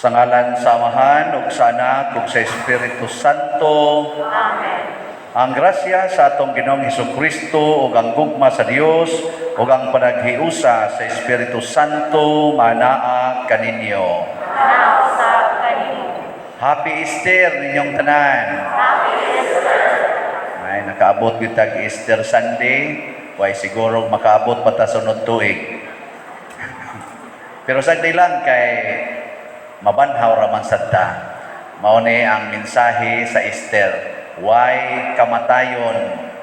Sa ngalan sa Amahan, ug sa Anak, ug sa Espiritu Santo. Amen. Ang grasya sa atong Ginoong Hesukristo ug ang gugma sa Dios ug ang panaghiusa sa Espiritu Santo manaa kaninyo. Usab kanimo. Happy Easter ninyong tanan. Happy Easter. Ay, nakaabot gyud tag Easter Sunday, way siguro makaabot pa ta sunod tuig. Pero sagdi lang kay mabanhaw ra man sad ta. Mao ni ang mensahe sa Easter. Way kamatayon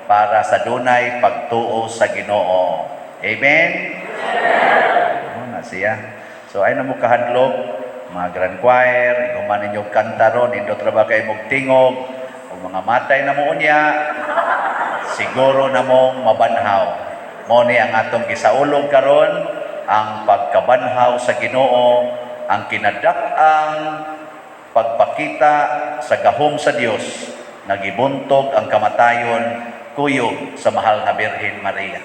para sa dunay pagtuo sa Ginoo. Amen? Amen. Na siya. So ay na mo kahadlok, mga grand choir, iguman ninyo kanta ron, nindot ra ba kay mog tingog, o mga matay na mo unya, siguro na mong mabanhaw. Mao ni ang atong gisaulog karon, ang pagkabanhaw sa Ginoo, ang kinadak-ang pagpakita sa gahom sa Dios nga gibuntog ang kamatayon kuyog sa mahal nga Birhen Maria.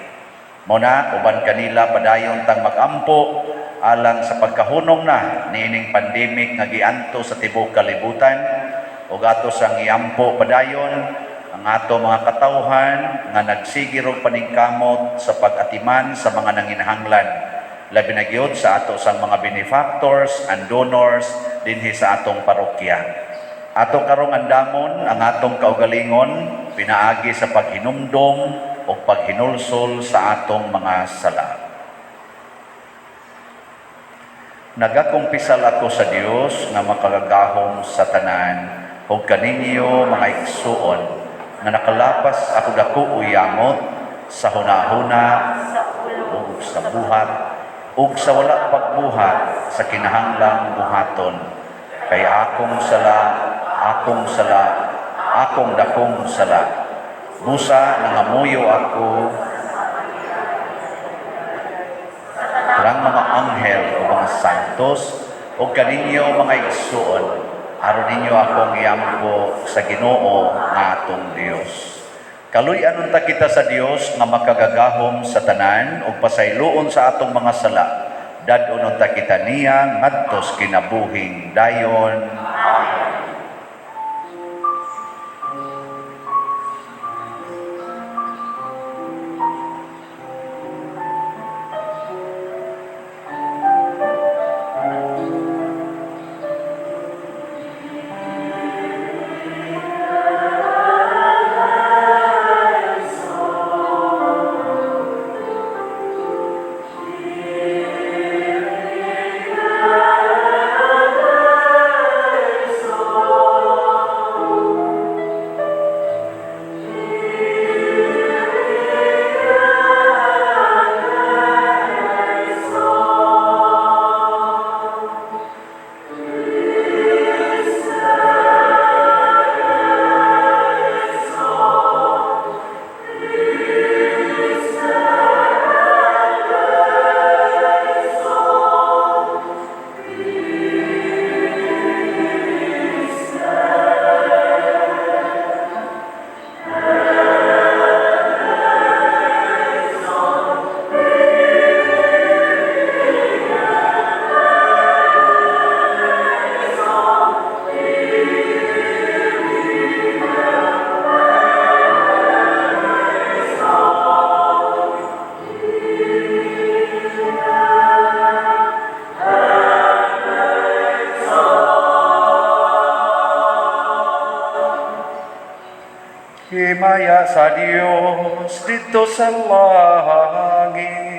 Mao na uban kanila padayon tang magampo alang sa pagkahunong na niining pandemic nga gianto sa tibuok kalibutan, ug ato sang iampo padayon ang ato mga katawhan nga nagsige og paningkamot sa pag-atiman sa mga nanginahanglan, labi na gyud sa ato sang mga benefactors and donors dinhi sa atong parokya. Ato karong andamon ang atong kaugalingon pinaagi sa paghinumdom o paghinulsol sa atong mga sala. Nagakumpisal ako sa Dios nga makagagahom sa tanan ug kaninyo, mga igsuon, nga nakalapas ako dako o yamot sa hunahuna Sa pulong, ug sa buhat ug sa wala pagbuhat sa kinahanglang buhaton, kay akong sala, akong sala, akong dakong sala. Busa nangamuyo ako ang mga anghel o mga santos o kaninyo, mga igsuon, aron ninyo akong iampo sa Ginoo nga atong Dios. Kaluy-an unta kita sa Dios nga makagagahom sa tanan ug pasayloon sa atong mga sala. Dad-on unta kita niya ngadtos kinabuhing dayon. Himaya sa Dios didto sa langit.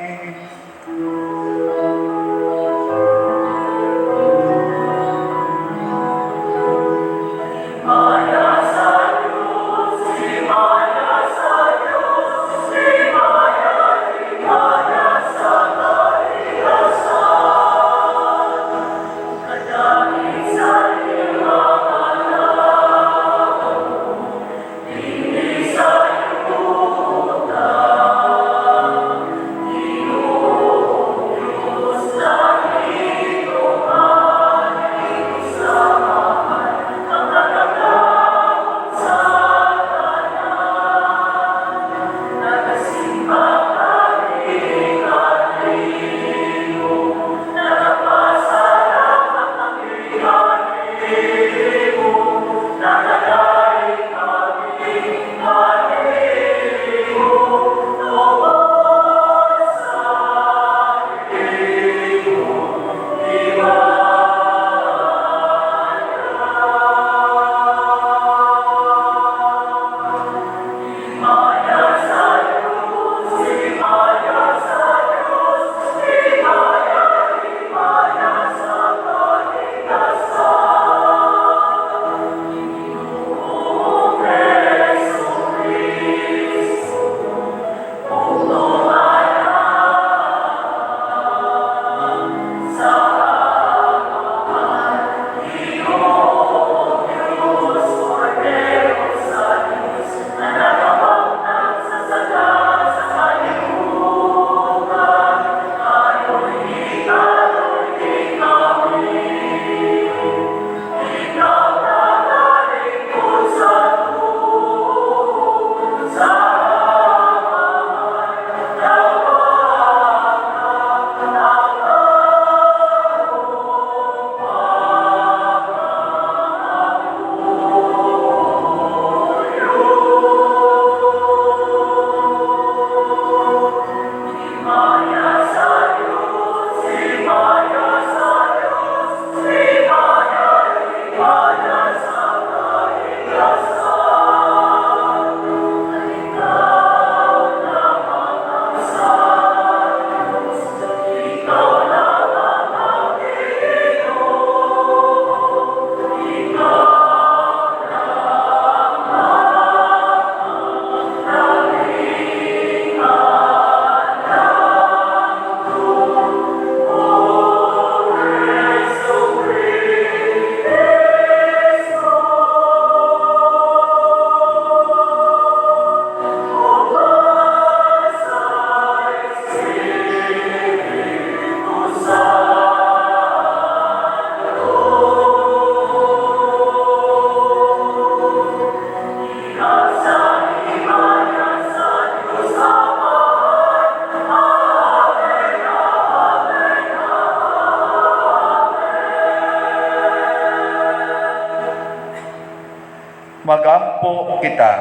Magampo kita.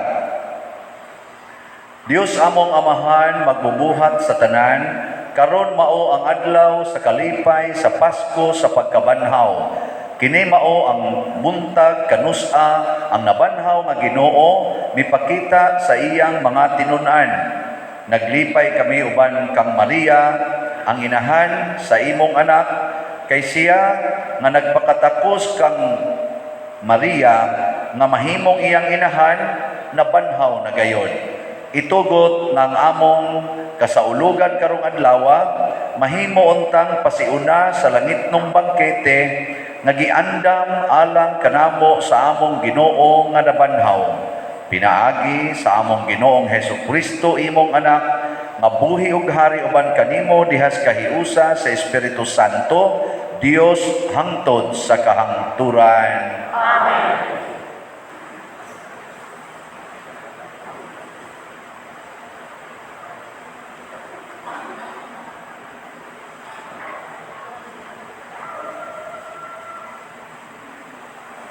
Dios among Amahan, magbubuhat sa tanan, karon mao ang adlaw sa kalipay sa Pasko sa pagkabanhaw. Kini mao ang buntag kanusa ang nabanhaw nga Ginoo mipakita sa iyang mga tinun-an. Naglipay kami uban kang Maria, ang inahan sa imong anak, kay siya nga nagpakatakos kang Maria nga mahimong iyang inahan, nabanhaw na gayon. Itugot nga ang among kasaulugan karong adlawa mahimo untang pasiuna sa langitnong bangkete nga giandam alang kanamo sa among Ginoo nga nabanhaw. Pinaagi sa among Ginoong Hesus Kristo, imong anak, nga buhi ug hari uban kanimo dihas kahiusa sa Espiritu Santo, Dios, hangtod sa kahangturan. Amen.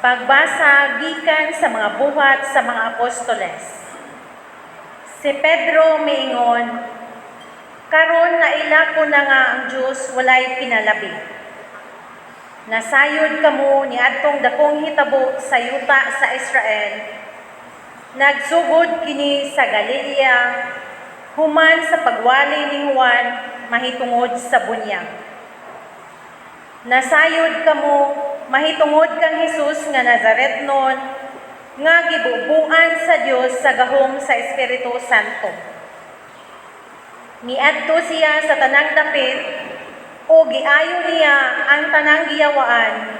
Pagbasa gikan sa mga Buhat sa mga Apostoles. Si Pedro miingon, "Karon naila ko na nga ang Dios walay pinalabi. Nasayod kamo ni adtong dakong hitabo sa yuta sa Israel. Nagsugod kini sa Galilea human sa pagwali ni Juan mahitungod sa bunyag. Nasayod kamo mahitungod kang Hesus nga Nazaretnon nga gibubuan sa Dios sa gahom sa Espiritu Santo. Miadto siya sa tanang dapit o giayo niya ang tanang giyawaan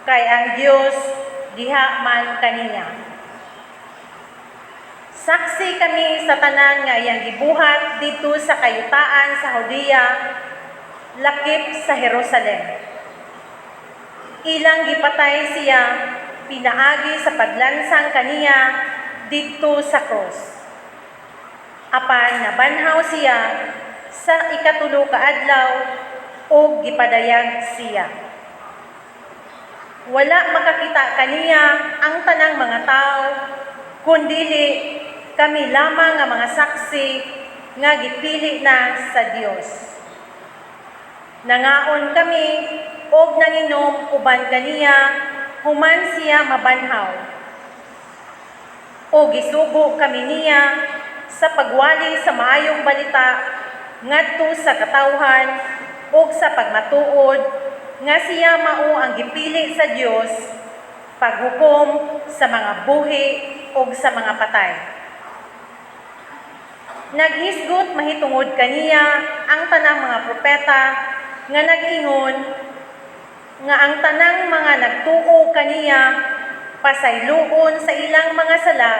kay ang Dios diha man kaniya. Saksi kami sa tanan nga iyang gibuhat didto sa kayutaan sa Judea, lakip sa Jerusalem. Ilang gipatay siya pinaagi sa paglansang kaniya didto sa krus. Apan nabanhaw siya sa 3 ka adlaw ug gipadayag siya. Wala makakita kaniya ang tanang mga tao, kundili kami lamang nga mga saksi nga gipili na sa Dios. Nangaon kami og nanginom uban kaniya human siya mabanhaw. O gisugo kami niya sa pagwali sa maayong balita ngadto sa katawhan ug sa pagmatuod nga siya mao ang gipili sa Dios paghukom sa mga buhi ug sa mga patay. Naghisgot mahitungod kaniya ang tanang mga propeta nga nag-ingon nga ang tanang mga nagtuo kaniya pasayloon sa ilang mga sala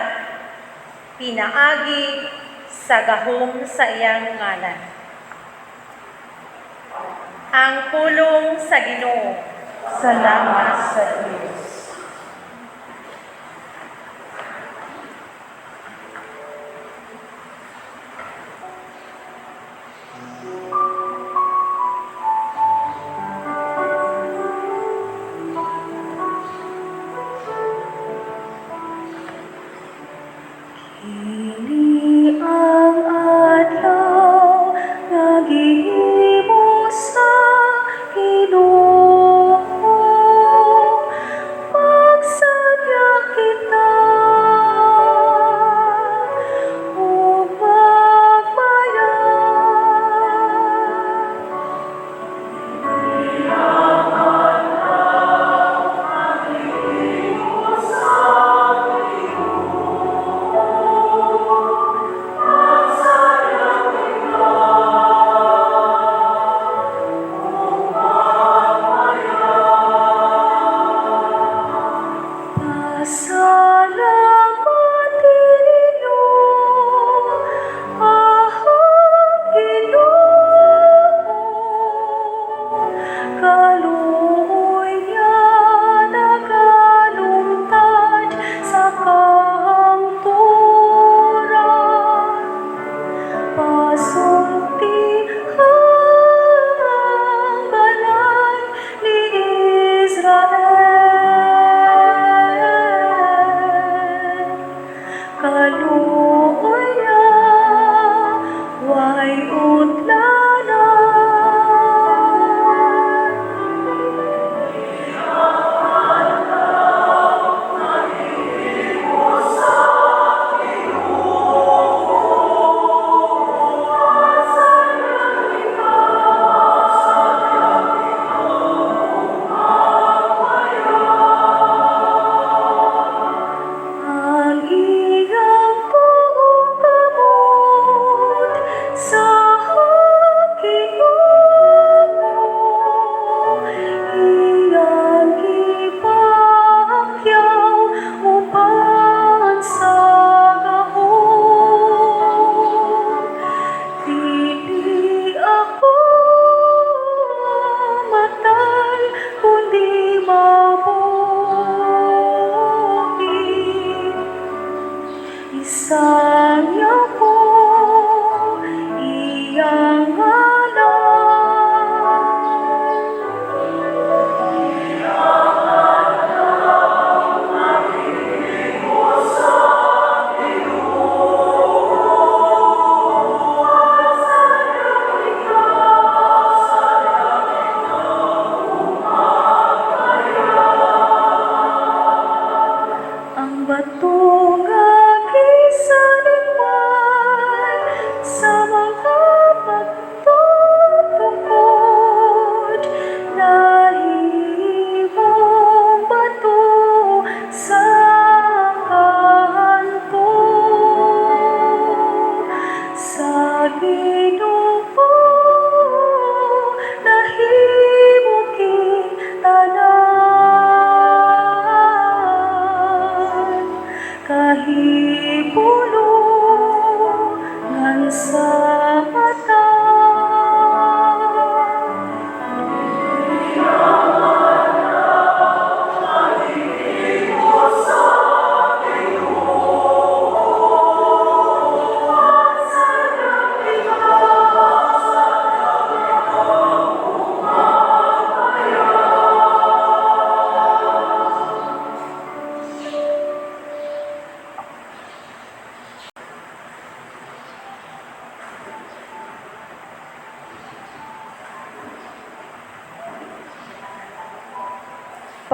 pinaagi sa gahom sa iyang ngalan." Ang pulong sa Ginoo. Salamat sa Diyos. Kini ang adlaw nga gihimo sa Ginoo. Magsadya kita ug magmaya. Pasalamati ninyo ang Ginoo. Kaluoy niya nagalungtad sa kahangturan. Pasultiha ang balay ni Israel.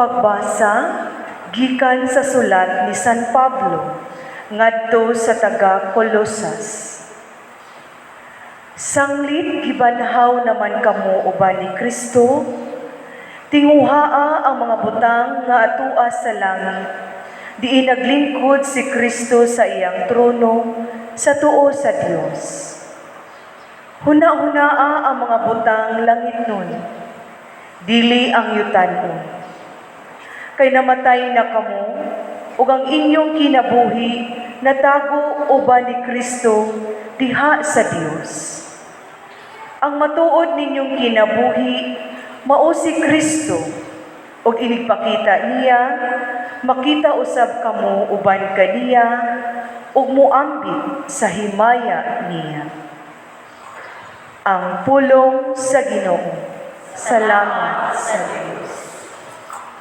Pagbasa gikan sa sulat ni San Pablo ngadto sa taga Colosas. Sanglit gibanhaw naman kamo uban ni Kristo, tinguhaa ang mga butang nga atua sa langit, diin naglingkod si Kristo sa iyang trono sa tuo sa Dios. Huna-hunaa ang mga butang langitnon, dili ang yutanon. Kay namatay na kamo, ug ang inyong kinabuhi natago uban ni Kristo diha sa Dios. Ang matuod ninyong kinabuhi mao si Kristo, ug inigpakita niya, makita usab kamo uban kaniya ug moambit sa himaya niya. Ang pulong sa Ginoo. Salamat sa Dios.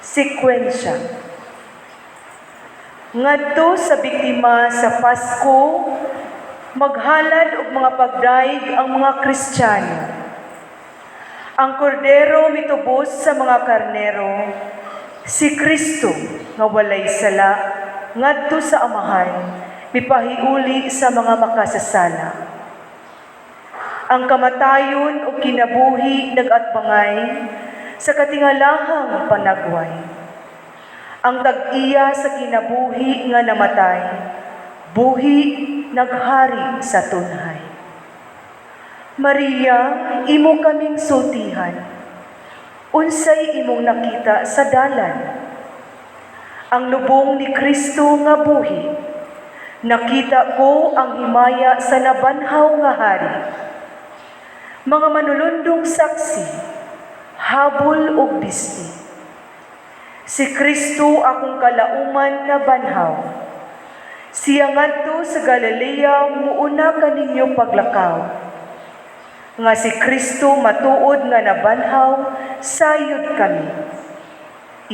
Sekwensya. Ngadto sa biktima sa Pasko, maghalad og mga pagdaig ang mga Kristiyano. Ang kordero mitubos sa mga karnero, si Kristo nga walay sala ngadto sa Amahan, mipahiuli sa mga makasasala. Ang kamatayon ug kinabuhi nagatbangay sa katingalahang panagway. Ang tag-iya sa kinabuhi nga namatay, buhi naghari sa tunhay. Maria, imo kaming sultihan. Unsay imong nakita sa dalan? Ang lubong ni Kristo nga buhi. Nakita ko ang himaya sa nabanhaw nga hari. Mga manulundong saksi, habol ug bisti. Si Kristo akong kalauman nabanhaw. Siya ngadto sa Galilea muuna kaninyo paglakaw. Nga si Kristo matuod nga nabanhaw, sayod kami.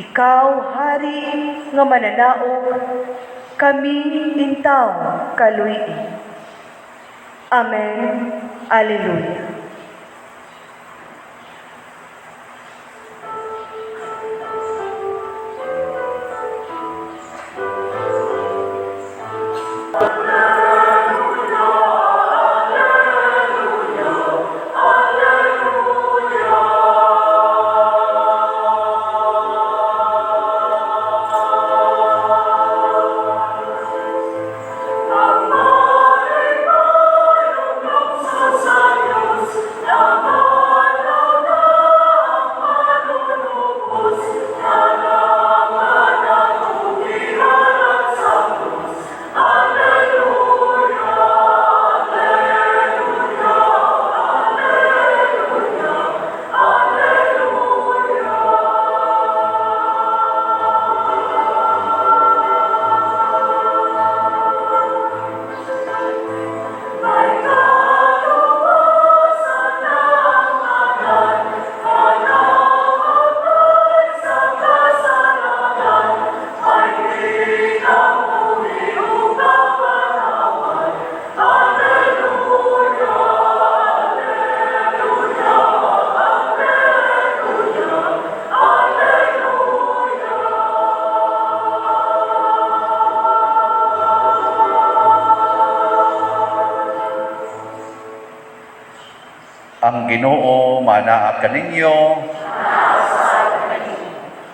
Ikaw, hari nga mananaog, kami intaw kaluy-i. Amen. Alleluia. Ang Ginoo manaa kaninyo.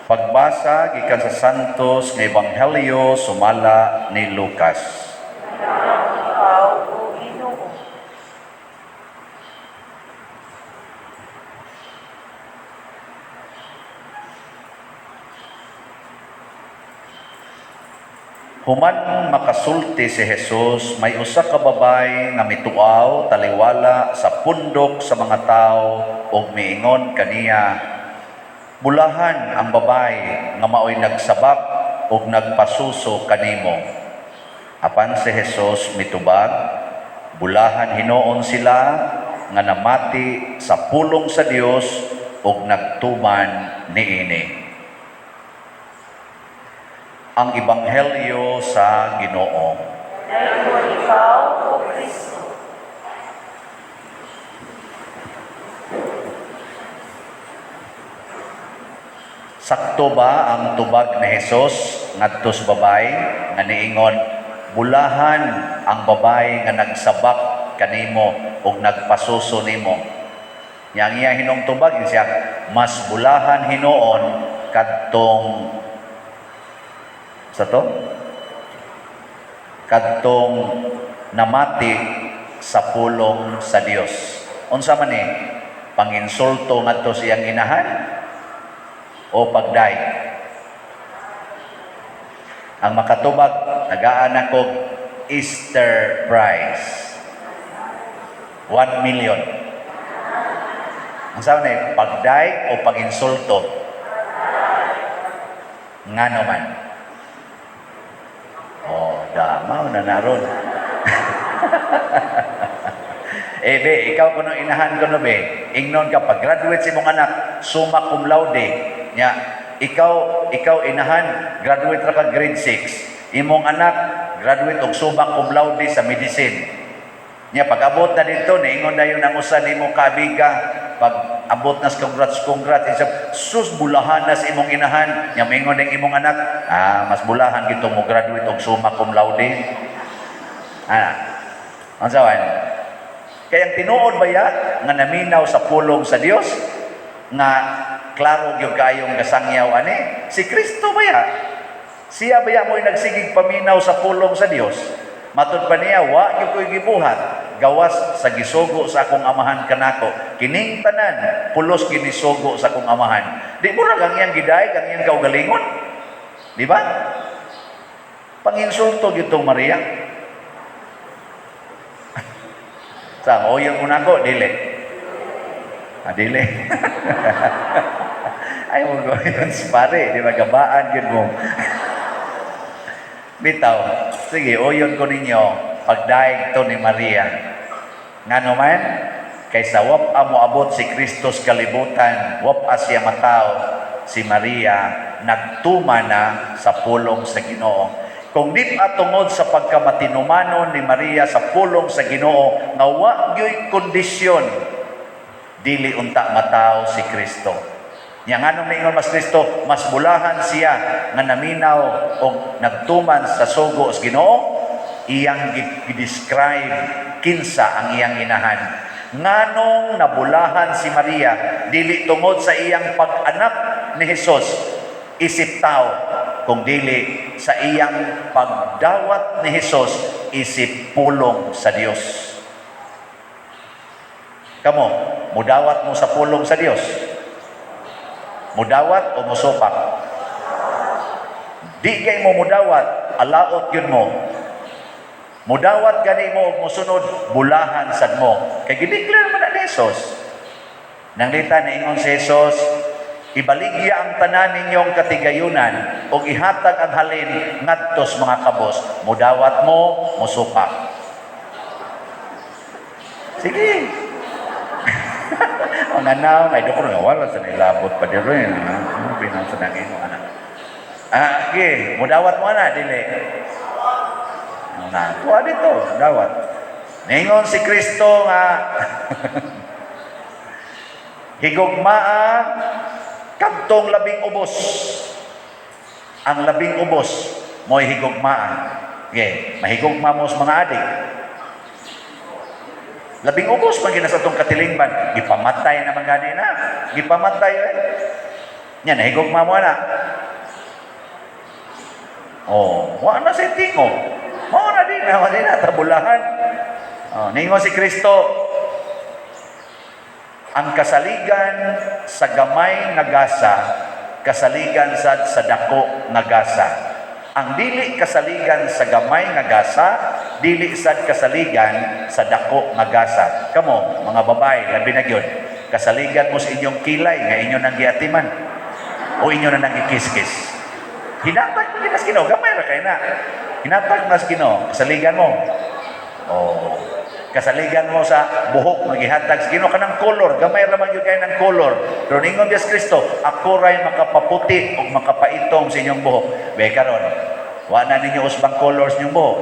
Pagbasa gikan sa Santos nga Ebanghelyo sumala ni Lucas. Ikaw, O Ginoo. Human makasulti si Jesus, may usa ka babay nga mituaw taliwala sa pundok sa mga tawo ug miingon kaniya, "Bulahan ang babay nga maoy nagsabak ug nagpasuso kanimo." Apan si Jesus mitubag, "Bulahan hinuon sila nga namati sa pulong sa Dios ug nagtuman niini." Ang Ebanghelyo sa Ginoo. Dayon ikaw, O Kristo. Sakto ba ang tubag ni Jesus ngadto sa babae nga niingon, "Bulahan ang babae nga nagsabak kanimo ug nagpasuso nimo"? Nya ang iya hinong tubag siya, mas bulahan hinuon kadtong sa to kadtong namati sa pulong sa Dios. Unsa man ni? Panginsulto ngadto sa iyang inahan o pagdayeg? Ang makatubag, tagaan ako Easter prize. 1 million. Ang sabi na, pagdayeg o paginsulto? Ngano man? Oh, damaw na naron. Eh, be, ikaw kuno inahan kuno, be. Ingnon ka, pag graduate si mong anak, summa cum laude. Nya, ikaw inahan, graduate ra ka grade 6. Imong anak, graduate og summa cum laude sa medicine. Nya, pag abot na dito, niingon na yun ang usa nimo kaabiga, pag abot na sa congrats, congrats, isa, "Sus, bulahan na sa imong inahan." Nya, mingon ng imong anak, "Ah, mas bulahan gito mo graduate og summa cum laude." Ah, ang sawan? Kaya ang tinuod baya nga naminaw sa pulong sa Dios nga klaro gyud kayong gasangyaw ani si Kristo baya? Siya baya mo'y nagsigig paminaw sa pulong sa Dios. Matud pa niya, "Wa gyud ko'y gibuhat gawas sa gisugo sa akong Amahan kanako. Kining tanan pulos ginisugo sa akong Amahan." Di mo ra ang iyang gidayeg ang iyang kaugalingon, di ba? Panginsulto gyud tong Maria. Sa oyon mo nako, dili. Ah, dili. Ay mo goyon sa pare, di ba gabaan gyud mo. Bitaw. Sige, oyon ko ninyo pagdaig to ni Maria. Ngano man, kaysa wap-a moabot si Kristo sa kalibutan, wap-a siya mataw, si Maria nagtuma na sa pulong sa Ginoo. Kung di pa tungod sa pagkamatinumanon ni Maria sa pulong sa Ginoo nga wa gyoy kondisyon, dili unta mataw si Kristo. Nya nganong niingon mas Kristo, mas bulahan siya nga naminaw og nagtuman sa sugo sa Ginoo? Iyang gi-describe kinsa ang iyang inahan. Nganong nabulahan si Maria? Dili tungod sa iyang pag-anak ni Jesus isip tao, kung dili sa iyang pagdawat ni Jesus isip pulong sa Dios. Kamo, mudawat mo sa pulong sa Dios? Mudawat o musupak? Di kay mo mudawat, alaot yun mo. Mudawat gani mo og musunod, bulahan sad mo. Kay gideclare man na ni Jesus. Nanglita niingon si Jesus, "Ibaligya ang tanan ninyong katigayunan ug ihatag ang halin ngadto sa mga kabos." Mudawat mo, musupak? Sige. Ang anaw, ay doktor nga wala sa nilabot pa dito rin. Ano binang sa nangino anak? Ah, okay. Mudawat mo na, dili. Na, tuwa dito, dawat. Ningon si Kristo nga higugmaa kadtong labing ubos. Ang labing ubos mo'y higugmaa. Okay, mahigugma mo sa mga adik. Labing ubos man gina sa atong katilingban, gipamatay naman gani na. Gipamatay eh. Nya nahigugma mo na. Oh, wa na sa tingog. Mao na din, na din na tabulahan. Oh, ningon si Kristo, ang kasaligan sa gamay nga gasa, kasaligan sad sa dako nga gasa. Ang dili kasaligan sa gamay nga gasa, dili sad kasaligan sa dako nga gasa. Kamo, mga babae, labi na gyud, kasaligan mo sa inyong kilay nga inyo nang giatiman o inyo na nang gikiskis. Hinatag mo ginas Ginoo, gamay ra kay na. Hinatag mas Ginoo, kasaligan mo. Oh, kasaligan mo sa buhok nga gihatag sa Ginoo kanang color, gamay ra man gyud kay ng color. Pero ningon Diyos Kristo, "Ako ray makapaputi ug makapaitom sa inyong buhok." Be karon, wa na ninyo usbang colors inyong buhok.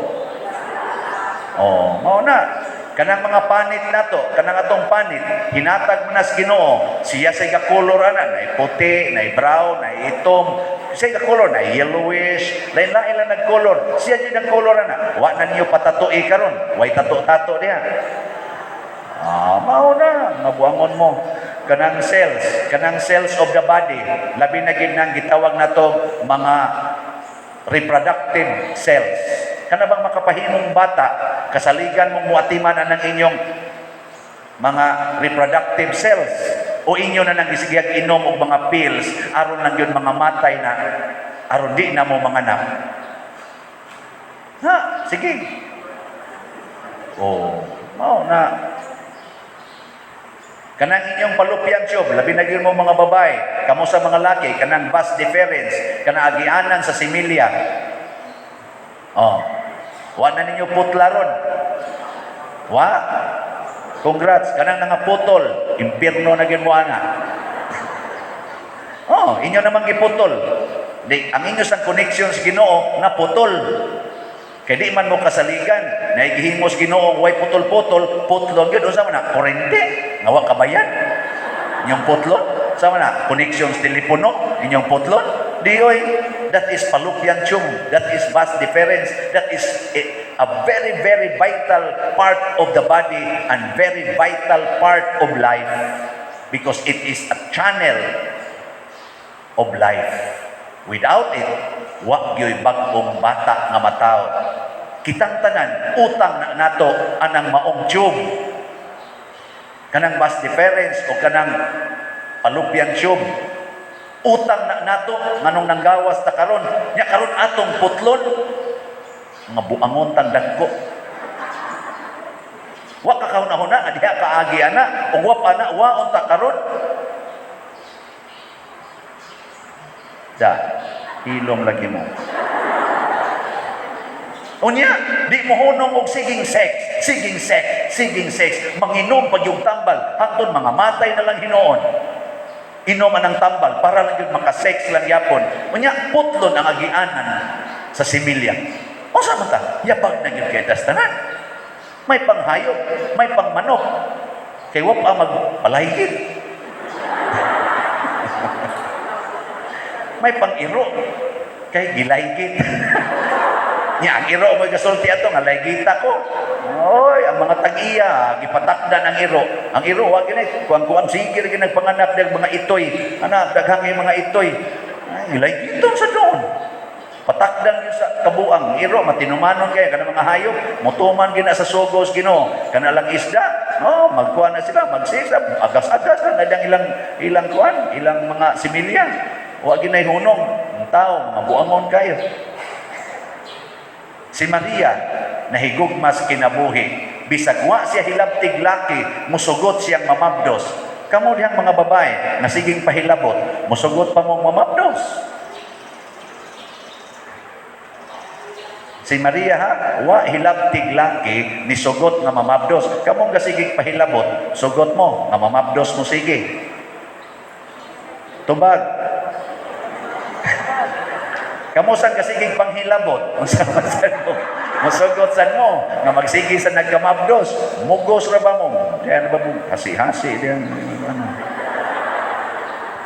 Oh, mao na. Kanang mga panit nato, kanang atong panit, hinatag man nas Ginoo, siya sa color ana, nay puti, nay brown, nay itom, siya ga color, nay yellowish, lain-lain lang nag-color. Siya jud ang color ana. Wa na niyo patatui karon, way tato-tato diha. Ah, mao na, mabuangon mo. Kanang cells of the body, labi na gid nang gitawag nato mga reproductive cells. Kana bang makapahimong bata, kasaligan mong muatiman ang inyong mga reproductive cells o inyo na nang isigag inom og mga pills aron lang yun mga matay na, aron di na mo manganak. Ha, sige. Oh, mao na. Kanang inyong fallopian tube, labi na gyud mo mga babae, kamo sa mga laki, kanang vas deferens, kanang agianan sa similya. Oh. Wa na ninyo putlaron. Wa. Congrats, kanang nangaputol, impierno na gyud mo ana. Oh, inyo namang giputol. Di, ang inyo sang connection sa Ginoo naputol. Kay di man mo kasaligan, naigihimos Ginoo way putol-putol, putlon gyud. Unsa man na? Kurente, nga wa kabayan. Inyong putlon, sa man na? Connection sa telepono, inyong putlon. Di oy, that is fallopian tube, that is vas deferens, that is a very, very vital part of the body and very vital part of life because it is a channel of life. Without it, wa gyoy bag-ong bata nga matawo. Kitang tanan, utang na nato anang maong tube. Kanang vas deferens o kanang fallopian tube. Utang na nato nganong nanggawas ta karon. Nya karon atong putlon, nga buangon tang dagko. Wa ka kahuna-huna nga diha kaagi ana ug wa pa na waon ta karon. Da, hilom lagi mo. Unya, di mo hunong og siging sex, siging sex, siging sex, manginom pag yung tambal, hangtod mga matay na lang hinuon. Inom ang tambal para lang yun makasex lang yapon. Unya, putlon ang agianan sa similya. Unsa man ta? Yabag na gyud kay tas tanan. May panghayop, may pangmanok. Kay wa pa magpalaygit. May pang-iro kay gilaygit. Nya ang iro mo gasulti ato nga laygita ko. Oy, ang mga tag-iya gipatakdan ang iro. Ang iro wa gini kuan-kuan sige ra nagpanganak dag mga itoy. Anak daghang mga itoy. Ay, gilaygiton sa doon. Patakdan yun sa kabuang iro, matinumanon kay kana mga hayop, mutuman gina sa sugos Ginoo. Kana lang isda, oh, magkuan na sila, magsisa, agas-agas na ilang ilang ilang kuan, ilang mga similya. Wa ginay hunong ang tao, mga buangon kayo. Si Maria nahigugma sa kinabuhi. Bisag wa siya hilabtig laki, musugot siyang mamabdos. Kamo dihang mga babae nga siging pahilabot, musugot pa mong mamabdos. Si Maria ha, wa hilabtig laki, nisugot nga mamabdos. Kamong gasigig pahilabot, sugot mo nga mamabdos mo sige. Tubag. Kamo sang gasigig panghilabot, unsa man sad mo? Musugot sad mo nga magsige sa nagkamabdos, mugos ra ba mo? Diyan ba mo hasi-hasi diyan ano.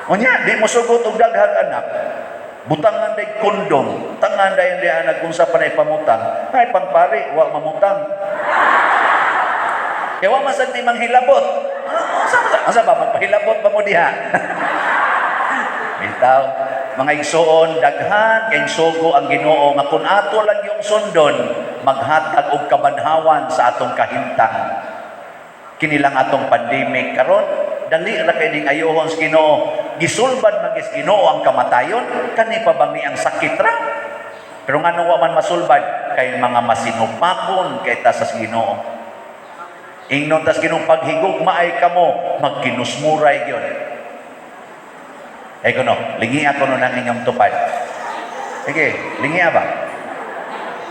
Unya, di mo sugot og daghang anak. Butangan day kondom, tangan day di anak kung sa panay pamutang. Ay pangpari, wa mamutang. Kay wa man sad ni manghilabot. Ah, unsa ba? Unsa ba magpahilabot ba mo diha? Bitaw, mga igsoon, daghan kay sugo ang Ginoo nga kun ato lang yung sundon, maghatag og kabanhawan sa atong kahimtang. Kini lang atong pandemic karon, dali ra kay ning ayohon sa Ginoo. Gisulbad man gis Ginoo ang kamatayon, kani pa bang ni ang sakit ra? Pero ngano wa man masulbad kay mga masinupakon kay ta sa Ginoo. Ingnon tas Ginoo paghigugma ay kamo, magkinusmuray gyud. Ay kuno, lingi ako no nang inyong tupad. Sige, lingi ba?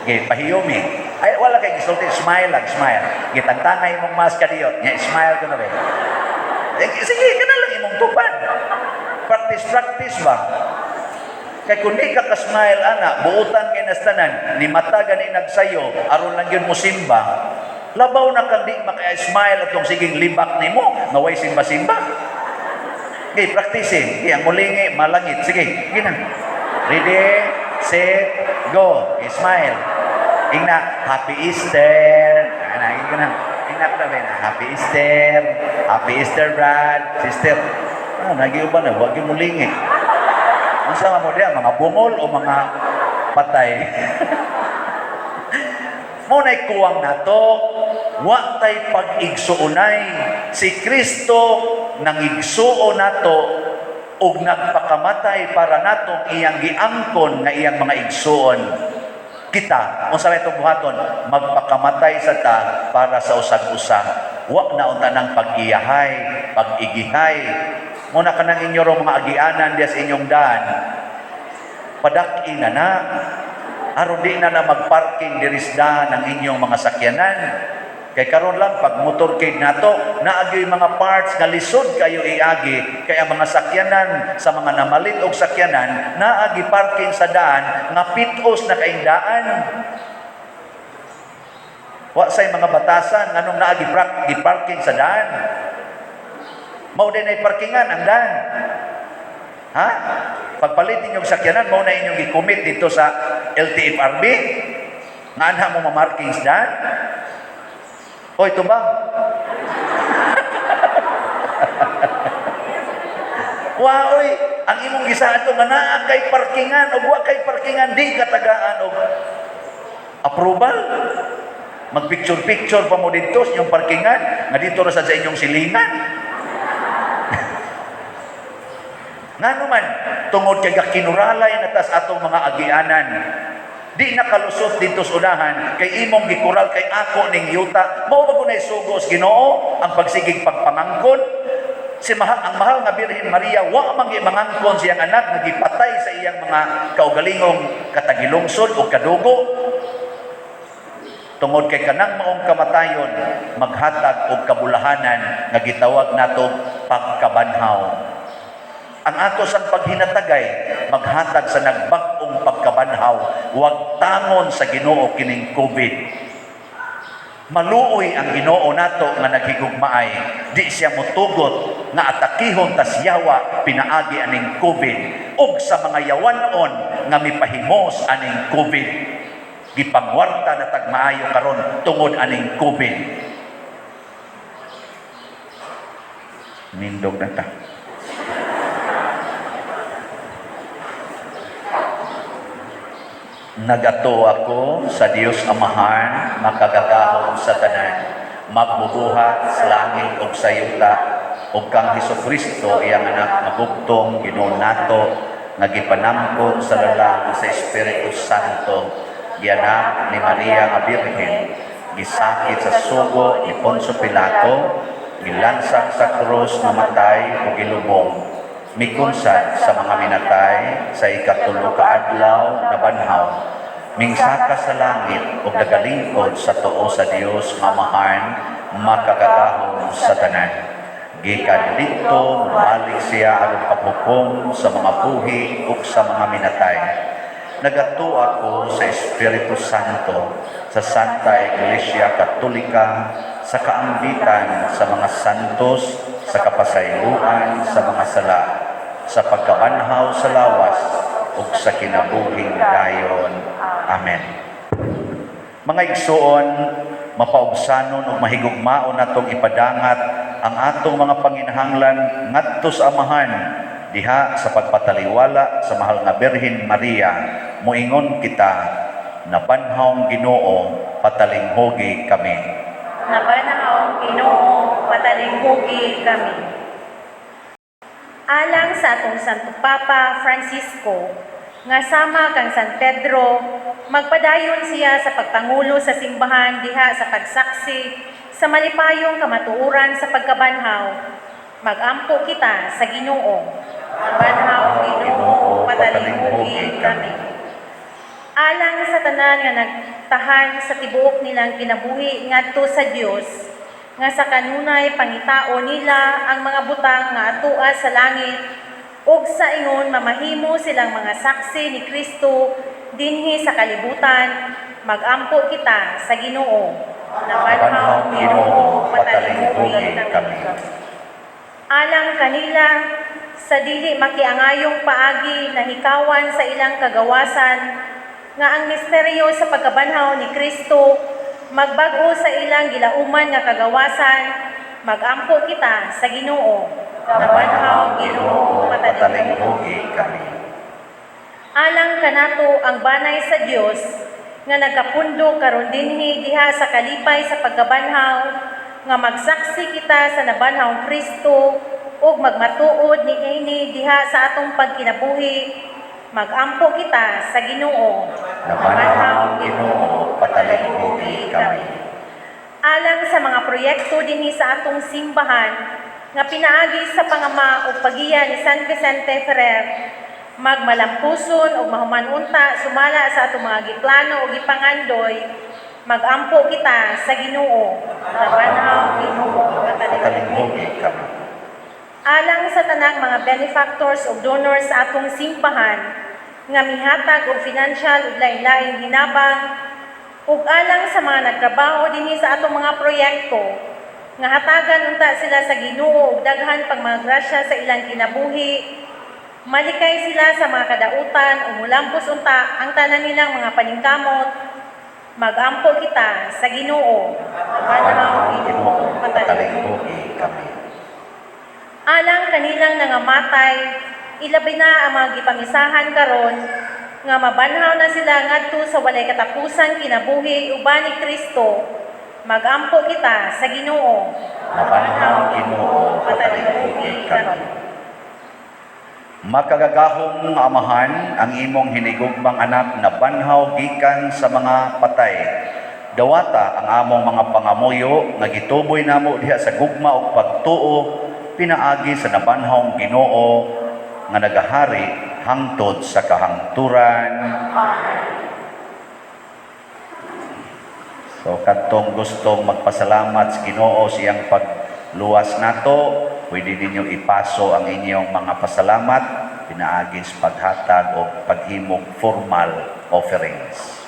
Sige, pahiyumi. Ay, wala kay gisulti, smile lang, smile. Gitangtangay imong mask kadiyot. Nya, smile ko na ba? Sige, sige, kana lang imong tupad. Practice, practice ba? Kay kung di ka ka-smile, ana, buutan kay nastanan, ni mata gani nagsayo, aron lang yun mo simba. Labaw na kang di maka-smile atong siging libak nimo nga way simba-simba. Okay, practice eh. Okay, ang mulingi, malangit. Sige, gina. Ready, set, go. Okay, smile. Ingna, "Happy Easter." Ana, ingna. Ingna ko na ba? "Happy Easter. Happy Easter, Brad. Sister." Ah, nagiuban na, wag yung mulingi. Ang sama mo diya, mga bungol o mga patay? Mao na'y kuwang nato, wa tay pag-igsuonay. Si Kristo nangigsuo nato ug nagpakamatay para natong iyang giangkon nga iyang mga igsuon. Kita, unsa may itong buhaton? Magpakamatay sa ta para sa usag-usa. Wa na unta ng pag-iyahay, pag-igihay. Muna kanang inyo rong mga agianan diya sa inyong daan. Padak-i na na. Aron di na na magparking diri sa daan ang inyong mga sakyanan. Kay karon lang pag motorcade nato, naagi mga parts nga lisod kayo iagi kay ang mga sakyanan sa mga namalit og sakyanan naagi parking sa daan nga pitos na kaing daan. Wa say mga batasan nganong naagi gi parking sa daan. Mao din ay parkingan ang daan. Ha? Pagpalit ninyong sakyanan, mao na inyong gi-commit dito sa LTFRB? Nga anha mo mamarking sa daan? Hoy, tumbang. Wa oy, ang imong gisaad to nga naa kay parkingan og wa kay parkingan, di katagaan og approval. Mag-picture-picture pa mo dito sa inyong parkingan nga dito ra sad sa inyong silingan. Ngano man, tungod kay gakinuralay na tas atong mga agianan. Di nakalusot dito sa unahan kay imong gikural kay ako ning yuta. Mao ba gunay sugos Ginoo ang pagsigig pagpangangkon? Si mahal, ang mahal nga Birhen Maria, wa man mangangkon siyang anak nga gipatay sa iyang mga kaugalingong katagilungsod o kadugo. Tungod kay kanang maong kamatayon maghatag og kabulahanan nga gitawag nato pagkabanhaw. Ang ato sang paghinatagay maghatag sa nagbag-ong pagkabanhaw, wag tangon sa Ginoo kining COVID. Maluoy ang Ginoo nato nga naghigugmaay. Di siya motugot nga atakihon tas yawa pinaagi aning COVID ug sa mga yawanon nga mipahimos aning COVID. Gipangwarta na tag maayo karon tungod aning COVID. Nindog na ta. Nagato ako sa Dios Amahan, makagagahom sa tanan, magbubuhat sa langit ug sa yuta, ug kang Hesukristo iyang anak nga bugtong Ginoo nato, nga gipanamkon sa lalang sa Espiritu Santo, gianak ni Maria nga Birhen, gisakit sa sugo ni Poncio Pilato, gilansang sa krus, namatay ug gilubong, mikunsad sa mga minatay, sa ikatulo ka adlaw nabanhaw, mingsaka sa langit ug nagalingkod sa tuo sa Dios nga Amahan, makagagahom sa tanan. Gikan didto mobalik siya aron paghukom sa mga buhi ug sa mga minatay. Nagatuo ako sa Espiritu Santo, sa Santa Iglesia Katolika, sa kaambitan sa mga santos, sa kapasayloan sa mga sala, sa pagkabanhaw sa lawas ug sa kinabuhing dayon. Amen. Mga igsuon, mapaubsanon ug mahigugmaon natong ipadangat ang atong mga panginahanglan ngadto sa Amahan diha sa pagpataliwala sa mahal nga Birhen Maria. Moingon kita, Nabanhawng Ginoo, patalinghugi kami. Nabanhaw Ginoo, patalinghugi kami. Alang sa atong Santo Papa Francisco, nga sama kang San Pedro, magpadayon siya sa pagpangulo sa simbahan diha sa pagsaksi sa malipayong kamatuoran sa pagkabanhaw. Magampo kita sa Ginoo. Nabanhaw Ginoo, patalinghugi kami. Alang sa tanan nga nagtahan sa tibuok nilang kinabuhi ngadto sa Dios, nga sa kanunay pangitao nila ang mga butang nga atua sa langit ug sa ingon mamahimo silang mga saksi ni Kristo dinhi sa kalibutan, magampo kita sa Ginoo. Nabanhaw Ginoo, patalinghugi kami. Alang kanila sa dili makiangayong paagi nahikawan sa ilang kagawasan nga ang misteryo sa pagkabanhaw ni Kristo magbag-o sa ilang gilauman nga kagawasan, magampo kita sa Ginoo. Nabanhaw Ginoo, patalinghugi kami. Alang kanato ang banay sa Dios nga nagkapundo karon dinhi diha sa kalipay sa pagkabanhaw nga magsaksi kita sa nabanhawng Kristo ug magmatuod niini diha sa atong pagkinabuhi, magampo kita sa Ginoo. Nabanhaw Ginoo, patalinghugi kami. Alang sa mga proyekto dinhi sa atong simbahan nga pinaagi sa pangama ug pagiya ni San Vicente Ferrer, magmalampuson ug mahuman unta sumala sa atong mga giplano ug gipangandoy, magampo kita sa Ginoo. Nabanhaw Ginoo, Patalinghugi kami. Alang sa tanang mga benefactors ug donors sa atong simbahan nga mihatag og financial ug lain-laing hinabang ug alang sa mga nagtrabaho dinhi sa atong mga proyekto nga hatagan unta sila sa Ginoo og daghan pang mga grasya sa ilang kinabuhi, malikay sila sa mga kadautan ug mulampos unta ang tanan nilang mga paningkamot, magampo kita sa Ginoo. Nabanhaw Ginoo, patalinghugi kami. Alang kanilang nangamatay, ilabi na ang mga gipamisahan karon nga mabanhaw na sila ngadto sa walay katapusan kinabuhi uban ni Kristo, magampo kita sa Ginoo. Nabanhaw Ginoo, patalinghugi kami. Makagagahom nga Amahan, ang imong hinigugmang anak na banhaw gikan sa mga patay. Dawata ang among mga pangamuyo nga gituboy namo diha sa gugma ug pagtuo pinaagi sa nabanhawng Ginoo nga nagahari hangtod sa kahangturan. So kadtong gustong magpasalamat sa Ginoo sa iyang pagluwas nato, pwede ninyo ipaso ang inyong mga pasalamat pinaagi sa paghatag o paghimog formal offerings.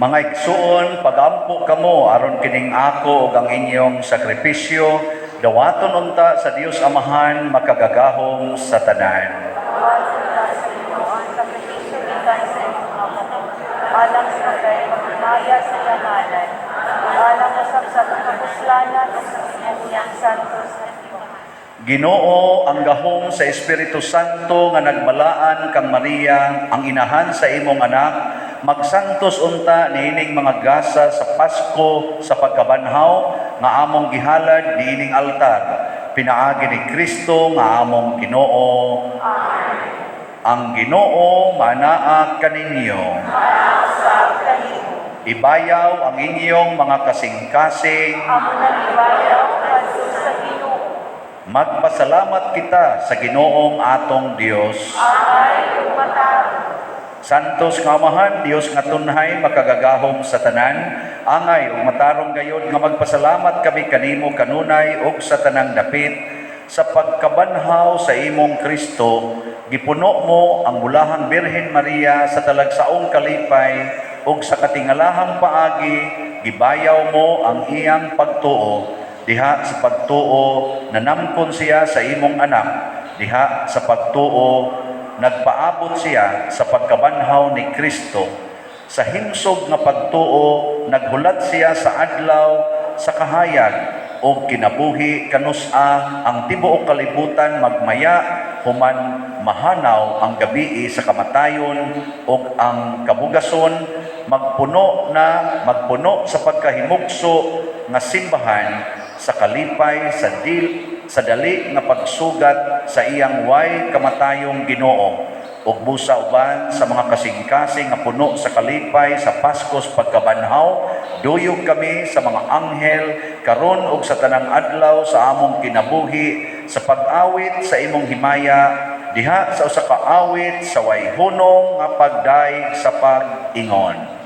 Mga igsuon, pagampo kamo aron kining ako ug ang inyong sakripisyo dawaton unta sa Dios Amahan makagagahom sa tanan. Awan sa Ginoo ang sakripisyo gikan sa imong mga kamot, alang sa paghimaya sa iyang ngalan, ug alang usab sa atong kapuslanan ug sa tibuok niyang santos nga simbahan. Ginoo, ang gahom sa Espiritu Santo nga nagbalaan kang Maria, ang inahan sa imong anak, magsantos unta niining mga gasa sa Pasko sa pagkabanhaw nga among gihalad niining altar. Pinaagi ni Kristo nga among Ginoo. Ang Ginoo manaa kaninyo. Ibayaw ang inyong mga kasing-kasing. Amo nang ibayaw ngadto sa Ginoo. Magpasalamat kita sa Ginoong atong Dios. Angay ug matarong. Santos nga Amahan, Dios nga tunhay makagagahom sa tanan, angay ug matarong gayod nga magpasalamat kami kanimo kanunay ug sa tanang dapit sa pagkabanhaw sa imong Kristo. Gipuno mo ang bulahang Birhen Maria sa talagsaong kalipay ug sa katingalahang paagi gibayaw mo ang iyang pagtuo. Diha sa pagtuo nanamkon siya sa imong anak. Diha sa pagtuo nagpaabot siya sa pagkabanhaw ni Kristo. Sa himsog nga pagtuo naghulat siya sa adlaw sa kahayag og kinabuhi kanus-a ang tibuok kalibutan magmaya human mahanaw ang gabii sa kamatayon ug ang kabugason magpuno na magpuno sa pagkahimugso nga simbahan sa kalipay sa dali nga pagsugat sa iyang way kamatayong Ginoo, ug busa uban sa mga kasing-kasing nga puno sa kalipay sa Paskos pagkabanhaw, duyog kami sa mga anghel karon ug sa tanang adlaw sa among kinabuhi sa pag-awit sa imong himaya diha sa usa ka awit sa way hunong nga pagdayeg sa pag-ingon.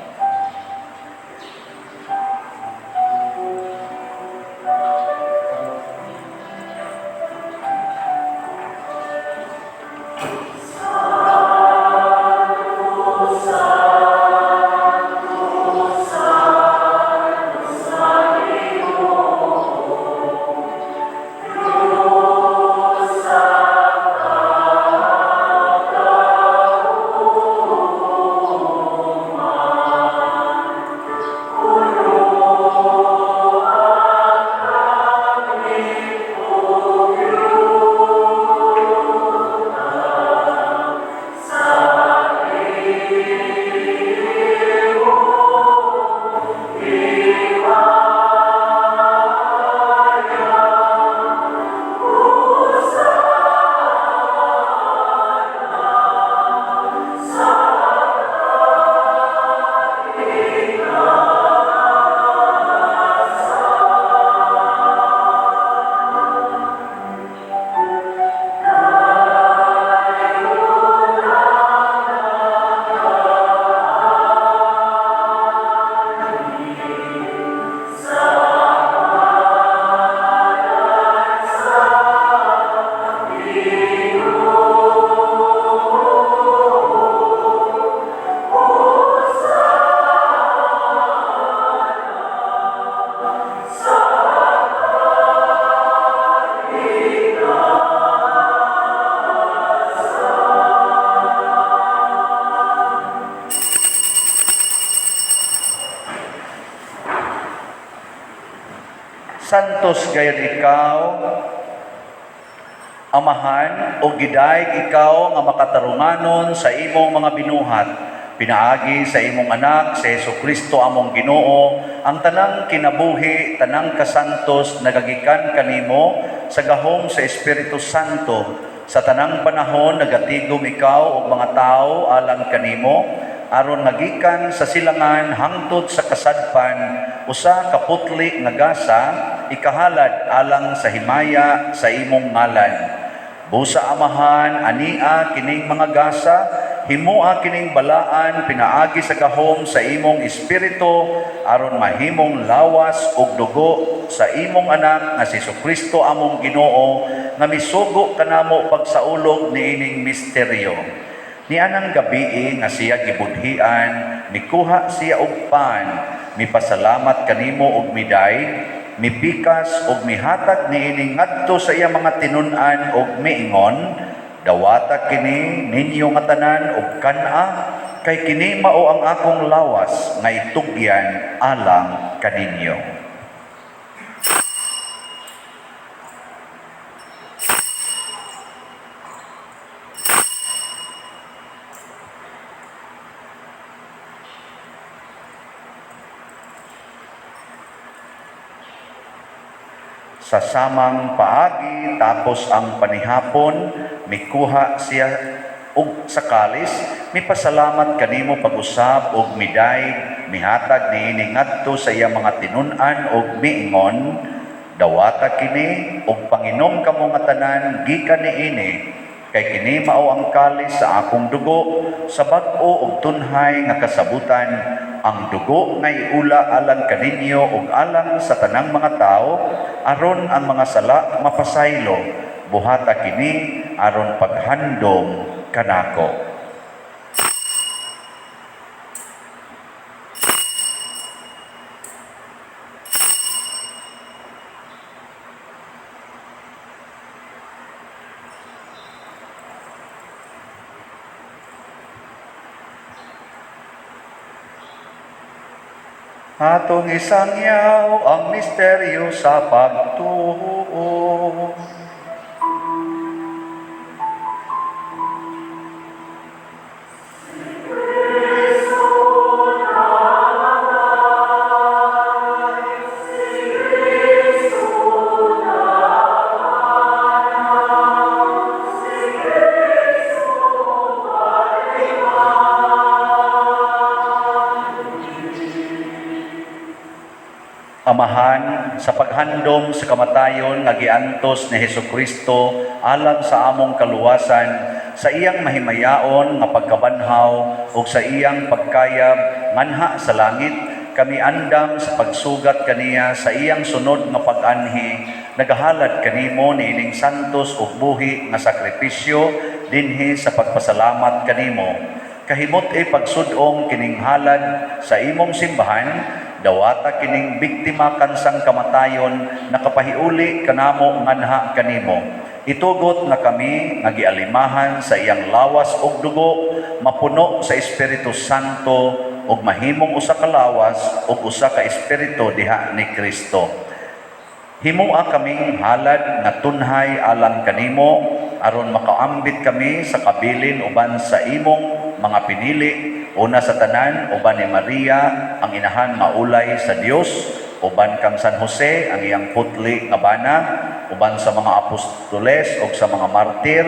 Santos gayud ikaw, Amahan, o gidayeg ikaw nga makatarunganon sa imong mga binuhat. Pinaagi sa imong anak, si Hesus Kristo among Ginoo, ang tanang kinabuhi, tanang kasantos nagagikan kanimo sa gahom sa Espiritu Santo. Sa tanang panahon nagatigom ikaw og mga tawo alang kanimo, aron magikan sa silangan hangtod sa kasadpan usa ka putli nga gasa ikahalad alang sa himaya sa imong ngalan. Busa, Amahan, ania kining mga gasa, himoa kining balaan pinaagi sa gahom sa imong Espiritu aron mahimong lawas ug dugo sa imong anak nga si Kristo among Ginoo, nga misugo kanamo pagsaulog niining misteryo. Nianang gabii nga siya gibudhian, mikuha siya og pan, mipasalamat kanimo og miday, mipikas og mihatag niini ngadto sa iya mga tinun-an og miingon, "Dawata kini ninyo nga tanan og kan-a, kay kini mao ang akong lawas nga itugyan alang kaninyo." Sa samang paagi tapos ang panihapon, mikuha siya og sa kalis, mipasalamat kanimo pag-usab og midayg, mihatag niini ngadto sa iya mga tinun-an og miingon, "Dawata kini og panginom kamo nga tanan gikan niini, kay kini mao ang kalis sa akong dugo sa bag-o og tunhay nga kasabutan, ang dugo nga iula alang kaninyo ug alang sa tanang mga tawo aron ang mga sala mapasaylo. Buhata kini aron paghandom kanako." Atong isangyaw ang misteryo sa pagtuo. Amahan, sa paghandom sa kamatayon nga giantos ni Hesukristo alang sa among kaluwasan, sa iyang mahimayaon nga pagkabanhaw ug sa iyang pagkayab nganha sa langit, kami andam sa pagsugat kaniya sa iyang sunod nga pag-anhi, nagahalad kanimo niining santos ug buhi nga sakripisyo dinhi sa pagpasalamat kanimo. Kahimot e pagsud-ong kining halad sa imong simbahan, dawata kining biktima kansang kamatayon nakapahiuli kanamo nganha kanimo. Itugot nga kami nga gialimahan sa iyang lawas ug dugo, mapuno sa Espiritu Santo ug mahimong usa ka lawas ug usa ka espiritu diha ni Kristo. Himoa kaming halad nga tunhay alang kanimo aron makaambit kami sa kabilin uban sa imong mga pinili, una sa tanan uban ni Maria ang inahan nga ulay sa Dios, uban kang San Jose ang iyang putli nga bana, uban sa mga apostoles ug sa mga martir,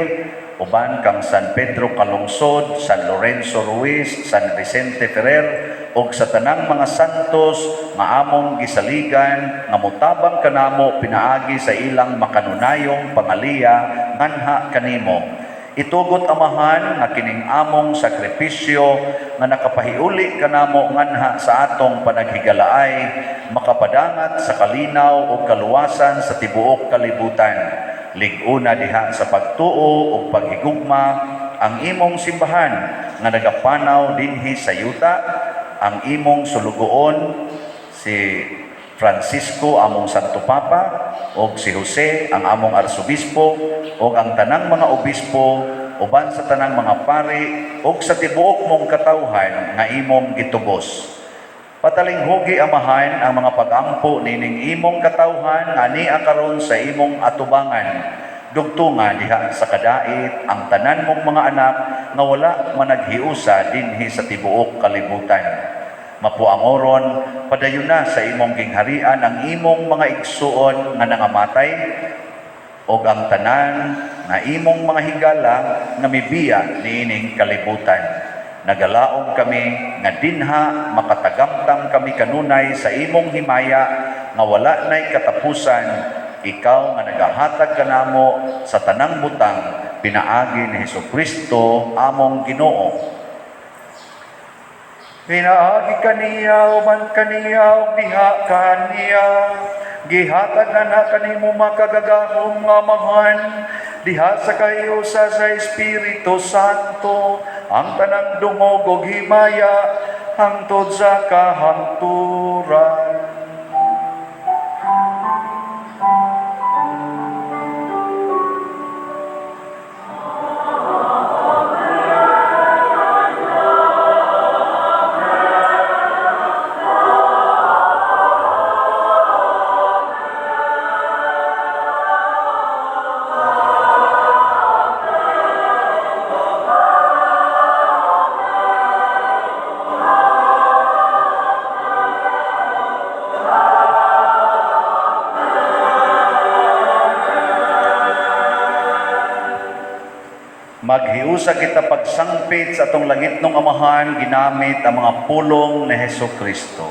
uban kang San Pedro Calungsod, San Lorenzo Ruiz, San Vicente Ferrer ug sa tanang mga santos nga among gisaligan nga motabang kanamo pinaagi sa ilang makanunayong pangaliya nganha kanimo. Itugot, Amahan, nga kining among sakripisyo nga nakapahiuli kanamo nganha sa atong panaghigalaay makapadangat sa kalinaw ug kaluwasan sa tibuok kalibutan. Lig-una diha sa pagtuo ug paghigugma ang imong simbahan nga nagapanaw dinhi sa yuta, ang imong sulugoon si Francisco among Santo Papa ug si Jose ang among arsobispo ug ang tanang mga obispo, uban sa tanang mga pari ug sa tibuok mong katawhan nga imong gitubos. Patalinghugi, Amahan, ang mga pagampo nining imong katawhan nga ania karon sa imong atubangan. Dugtunga diha sa kadait ang tanan mong mga anak nga wala managhiusa dinhi sa tibuok kalibutan. Mapuangoron, padayon na sa imong gingharian ang imong mga igsuon nga nangamatay ug ang tanan nga imong mga higala nga mibiya niining kalibutan. Nagalaom kami nga dinha makatagamtam kami kanunay sa imong himaya nga wala nay katapusan, ikaw nga nagahatag kanamo sa tanang butang pinaagi ni Hesukristo among Ginoo. Pinaagi kaniya, uban kaniya, ug diha kaniya, gihatag na kanimo makagagahom nga Amahan, diha sa kahiusa sa Espiritu Santo, Ang tanang dungog ug himaya hangtod sa kahangturan. Maghiusa kita pagsangpit sa atong langitnong Amahan ginamit ang mga pulong ni Heso Kristo.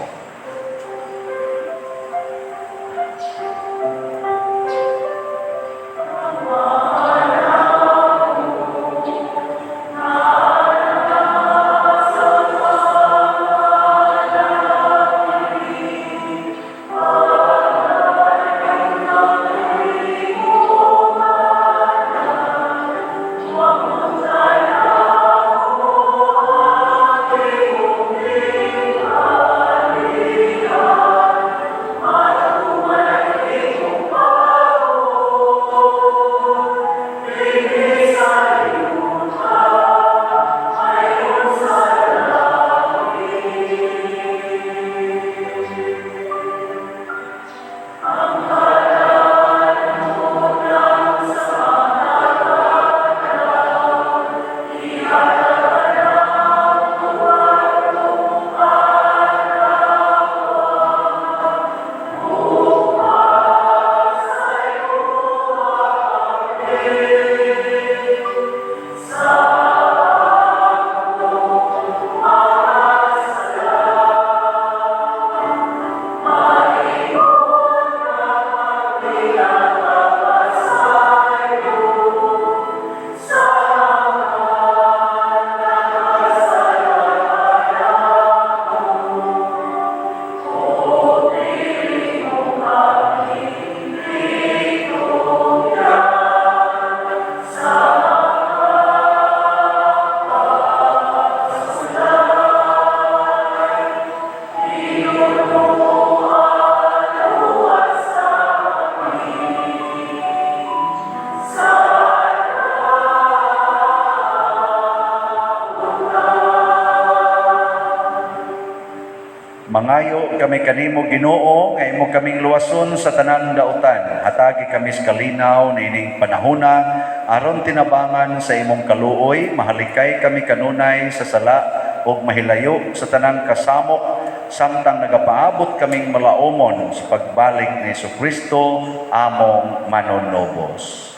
Mangayo kami kanimo, Ginoo, nga imo kaming luwason sa tanan dautan. Hatagi kami sa kalinaw niining panahona aron tinabangan sa imong kaluoy, mahalikay kami kanunay sa sala ug mahilayo sa tanang kasamok samtang nagapaabot kaming malaumon sa pagbalik ni Kristo among manunubos.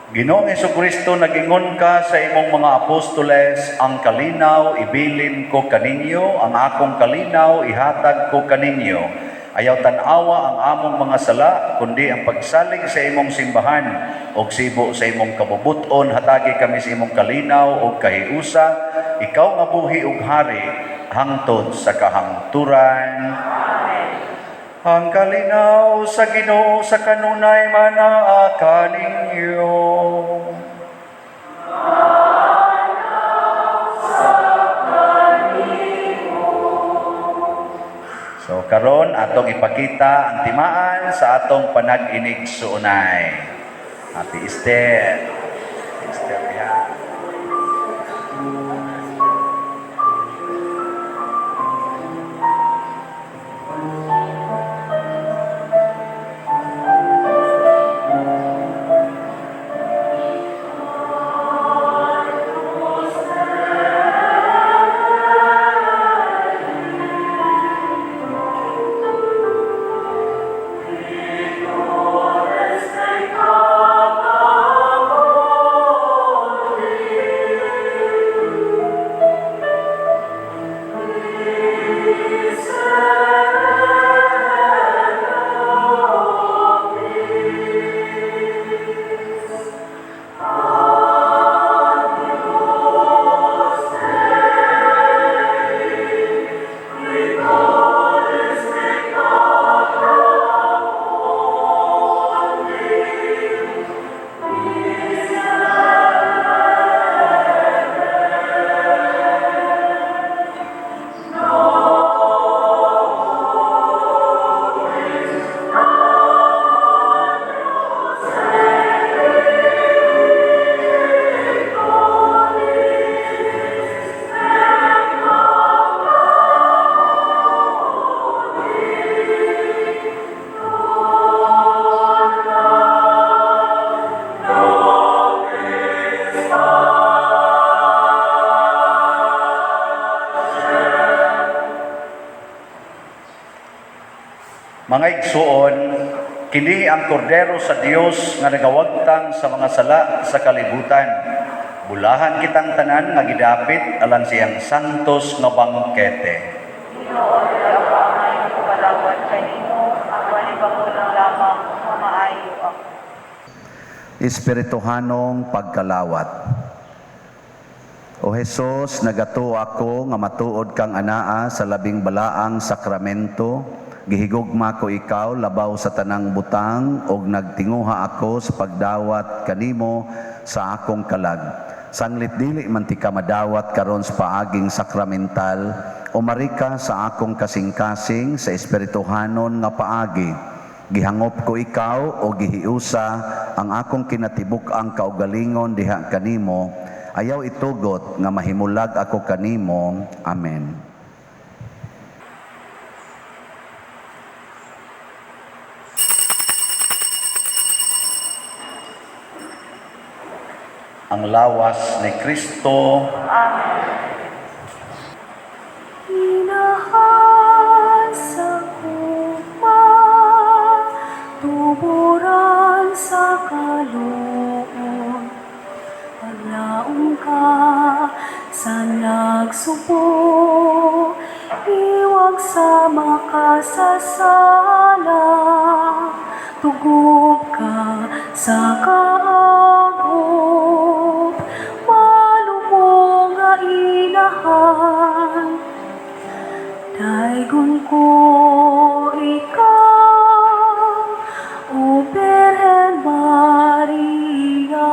Ginoong Kristo, nagingon ka sa imong mga apostoles, "Ang kalinaw ibilin ko kaninyo, ang akong kalinaw ihatag ko kaninyo. Ayaw tan-awa ang among mga sala, kundi ang pagsalig sa imong simbahan ug sibo sa imong kabubuton, hatagi kami sa imong kalinaw ug kahiusa, ikaw nga buhi ug hari hangtod sa kahangturan." Ang kalinaw sa Ginoo sa kanunay manaa kaninyo. So karon atong ipakita ang timaan sa atong panag-inigsuonay. Ate Esther. Ate Esther, ya. Mga igsuon, kini ang kordero sa Dios nga nagawagtang sa mga sala sa kalibutan. Bulahan kitang tanan nga gidapit alang siyang santos nga bangkete. Ginoo, dili ako angay makabalawat kanimo, apan ibanguna lamang nga maayo ako. Espirituhanong pagkalawat. O Hesus, nagatuo ako nga matuod kang anaa sa labing balaang sakramento. Gihigugma ko ikaw labaw sa tanang butang ug nagtinguha ako sa pagdawat kanimo sa akong kalag. Sanglit dili man tika madawat karon sa paaging sakramental, umari ka sa akong kasing-kasing sa espirituhanon nga paagi. Gihangop ko ikaw o gihiusa ang akong kinatibuk-ang kaugalingon diha kanimo. Ayaw itugot nga mahimulag ako kanimo. Amen. Ang lawas ni Kristo. Amen. Inahan sa gugma, tuburan sa kaluoy, paglaom ka sa nagsubo, iwag sa makasasala, tugob ka sa kaagop, malumong nga inahan. Daygon ko ikaw, O Birhen Maria.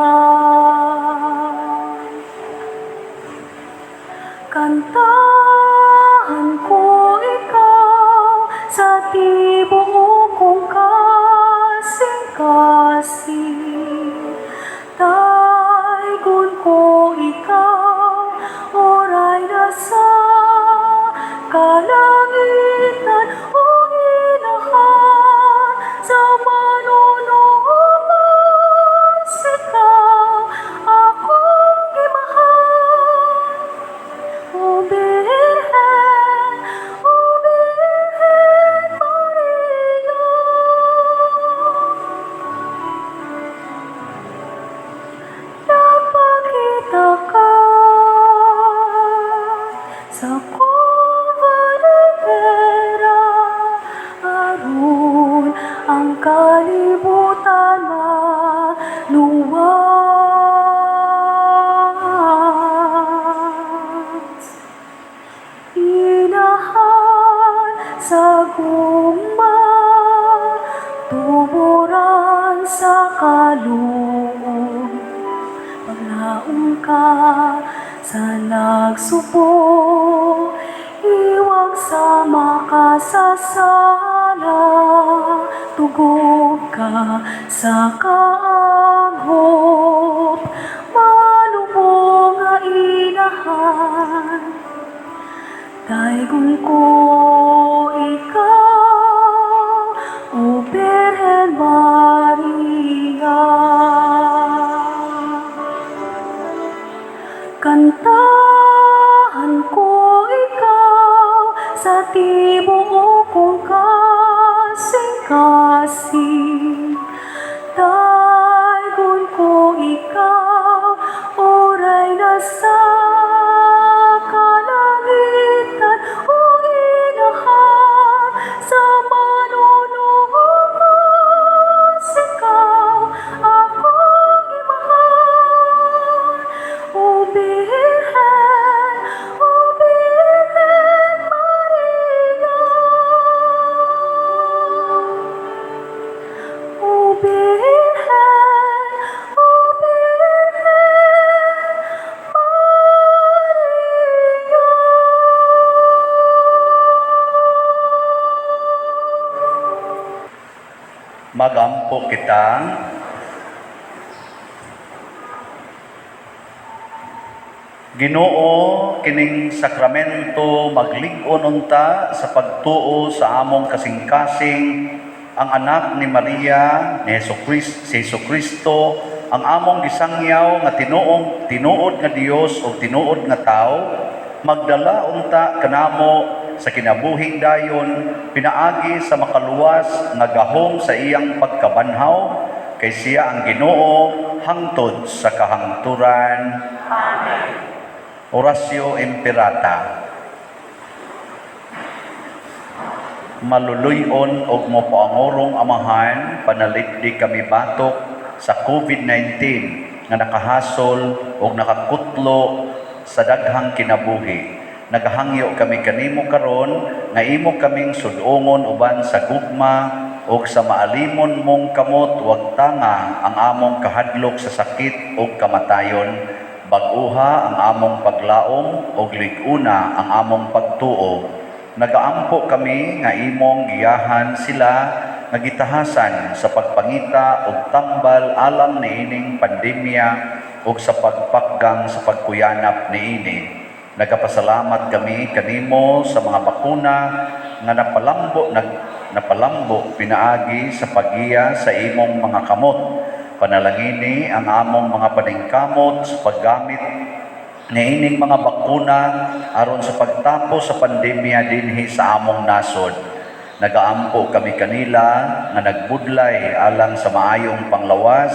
Kantahan ko ikaw sa tibuok kong kasing-kasing. Daygon ko ikaw, oray nasa kalangitan o inahan sa manunuomas ikaw akong gimahal. O Birhen, O Birhen Maria. Nagpakita ka sa Cueva de Vera, aron ang kalibutan maluwas. Inahan sa gugma, tuburan sa kaluoy, paglaom ka sa nagsubo, iwag sa makasasala, tugob ka sa kaanghop, malubong nga inahan. Daygon ko ikaw, O Birhen Maria. Kantahan ko ikaw sa tibuok kong kasing-kasing. Daygon ko ikaw, oray nasa kalangitan o inahan sa manunuomas ikaw akong gimahal. O Birhen, O Birhen Maria. O Birhen, O Birhen Maria. Magampo kita. Ginoo, kining sakramento maglig-on unta sa pagtuo sa among kasing-kasing ang anak ni Maria ni Hesus si Hesus Kristo, ang among gisangyaw nga tinuod nga Dios ug tinuod nga tawo. Magdala unta kanamo sa kinabuhing dayon pinaagi sa makaluwas nga gahom sa iyang pagkabanhaw, kay siya ang Ginoo hangtod sa kahangturan. Amen. Oratio Imperata. Maluluy-on og mopaangurong Amahan, panalipdi kami batok sa COVID-19 nga nakahasol og nakakutlo sa daghang kinabuhi. Nagahangyo kami kanimo karon nga imo kaming sud-ongon uban sa gugma og sa maalimon mong kamot. Wagtanga ang among kahadlok sa sakit ug kamatayon. Bag-uha ang among paglaom ug lig-una ang among pagtuo. Nagaampo kami nga imong giyahan sila nga gitahasan sa pagpangita og tambal alang niining pandemya ug sa pagpakgang sa pagkuyanap niini. Nagapasalamat kami kanimo sa mga bakuna nga napalambo pinaagi sa paggiya sa imong mga kamot. Panalangini ang among mga paningkamot sa paggamit niining mga bakuna aron sa pagtapos sa pandemya dinhi sa among nasod. Nagaampo kami kanila nga nagbudlay alang sa maayong panglawas,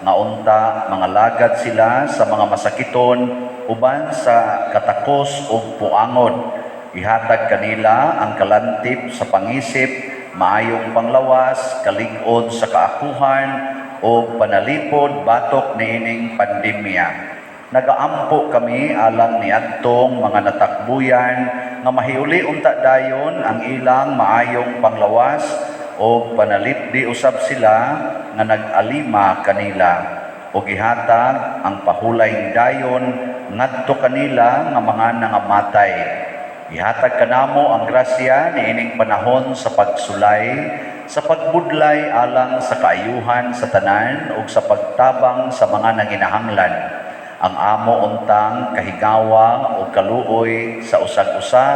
nga unta mangalagad sila sa mga masakiton uban sa katakos ug puangod. Ihatag kanila ang kalantip sa pangisip, maayong panglawas, kalig-on sa kaakuhan ug panalipod batok niining pandemya. Nagaampo kami alang niadtong mga natakbuyan nga mahiuli unta dayon ang ilang maayong panglawas o panalipdi usab sila nga nag-alima kanila, ug ihatag ang pahulayng dayon ngadto kanila nga mga nangamatay. Ihatag kanamo ang grasya niining panahon sa pagsulay, sa pagbudlay alang sa kaayuhan sa tanan ug sa pagtabang sa mga nanginahanglan. Ang amo untang kahigawa o kaluoy sa usag-usa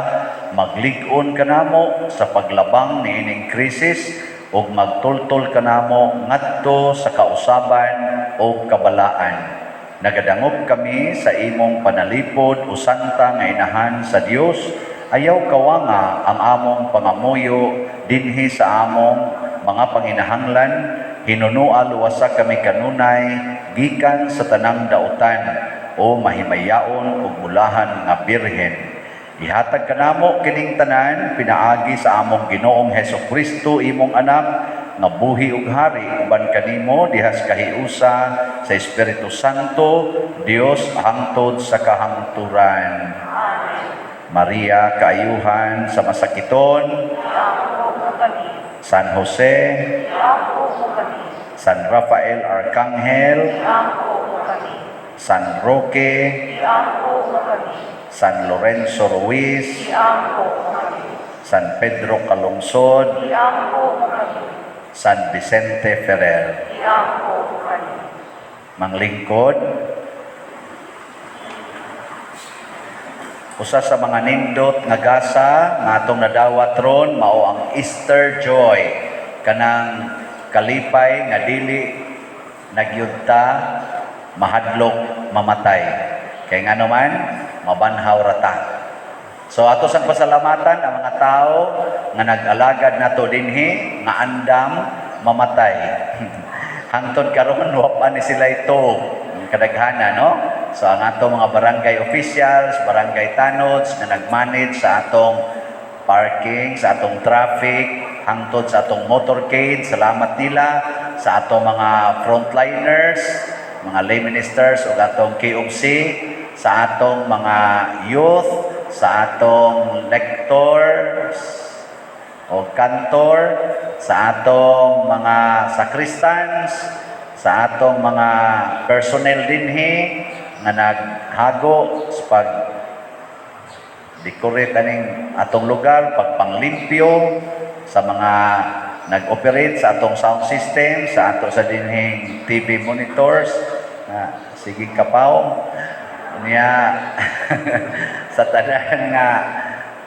maglig-on kanamo sa paglabang niining krisis ug magtultol kanamo ngadto sa kausaban o kabalaan. Nagadangop kami sa imong panalipod, o Santa nga Inahan sa Dios. Ayaw kawanga ang among pangamuyo dinhi sa among mga panginahanglan. Hinunua luwasa kami kanunay gikan sa tanang dautan, o mahimayaon ug bulahan nga Birhen. Ihatag kanamo kining tanan pinaagi sa among Ginoong Heso Kristo, imong anak, nga buhi ug hari uban kanimo diha sa kahiusa sa Espiritu Santo, Dios hangtod sa kahangturan. Maria, kaayuhan sa masakiton, Iampo mo kami. San Jose, Iampo mo kami. San Rafael Arcangel, Iampo mo kami. San Roque, Iampo mo kami. San Lorenzo Ruiz, Iampo mo kami. San Pedro Calungsod, Iampo mo kami. San Vicente Ferrer. Iampo mo kami. Manglingkod, usa sa mga nindot nga gasa nga atong nadawat ron mao ang Easter joy, kanang kalipay nga dili nagyudta mahadlok mamatay, kay ngano man mabanhaw ra ta. So ato sang pasalamatan ang mga tao nga nag-alagad nato dinhi nga andam mamatay. Hangtod karon wa pa ni sila ito kadaghana, no? So ang ato mga barangay officials, barangay tanods nga nag-manage sa atong parking, sa atong traffic, hangtod sa atong motorcade, salamat nila. Sa atong mga frontliners, mga lay ministers ug atong KOC, sa atong mga youth, sa atong lectors o kantor, sa atong mga sacristans, sa atong mga personnel dinhi nga naghago sa pag decorate aning atong lugar, pagpanglimpyo, sa mga nag-operate sa atong sound system, sa ato sa dinhing TV monitors, na sige kapaw niya, sa tanan nga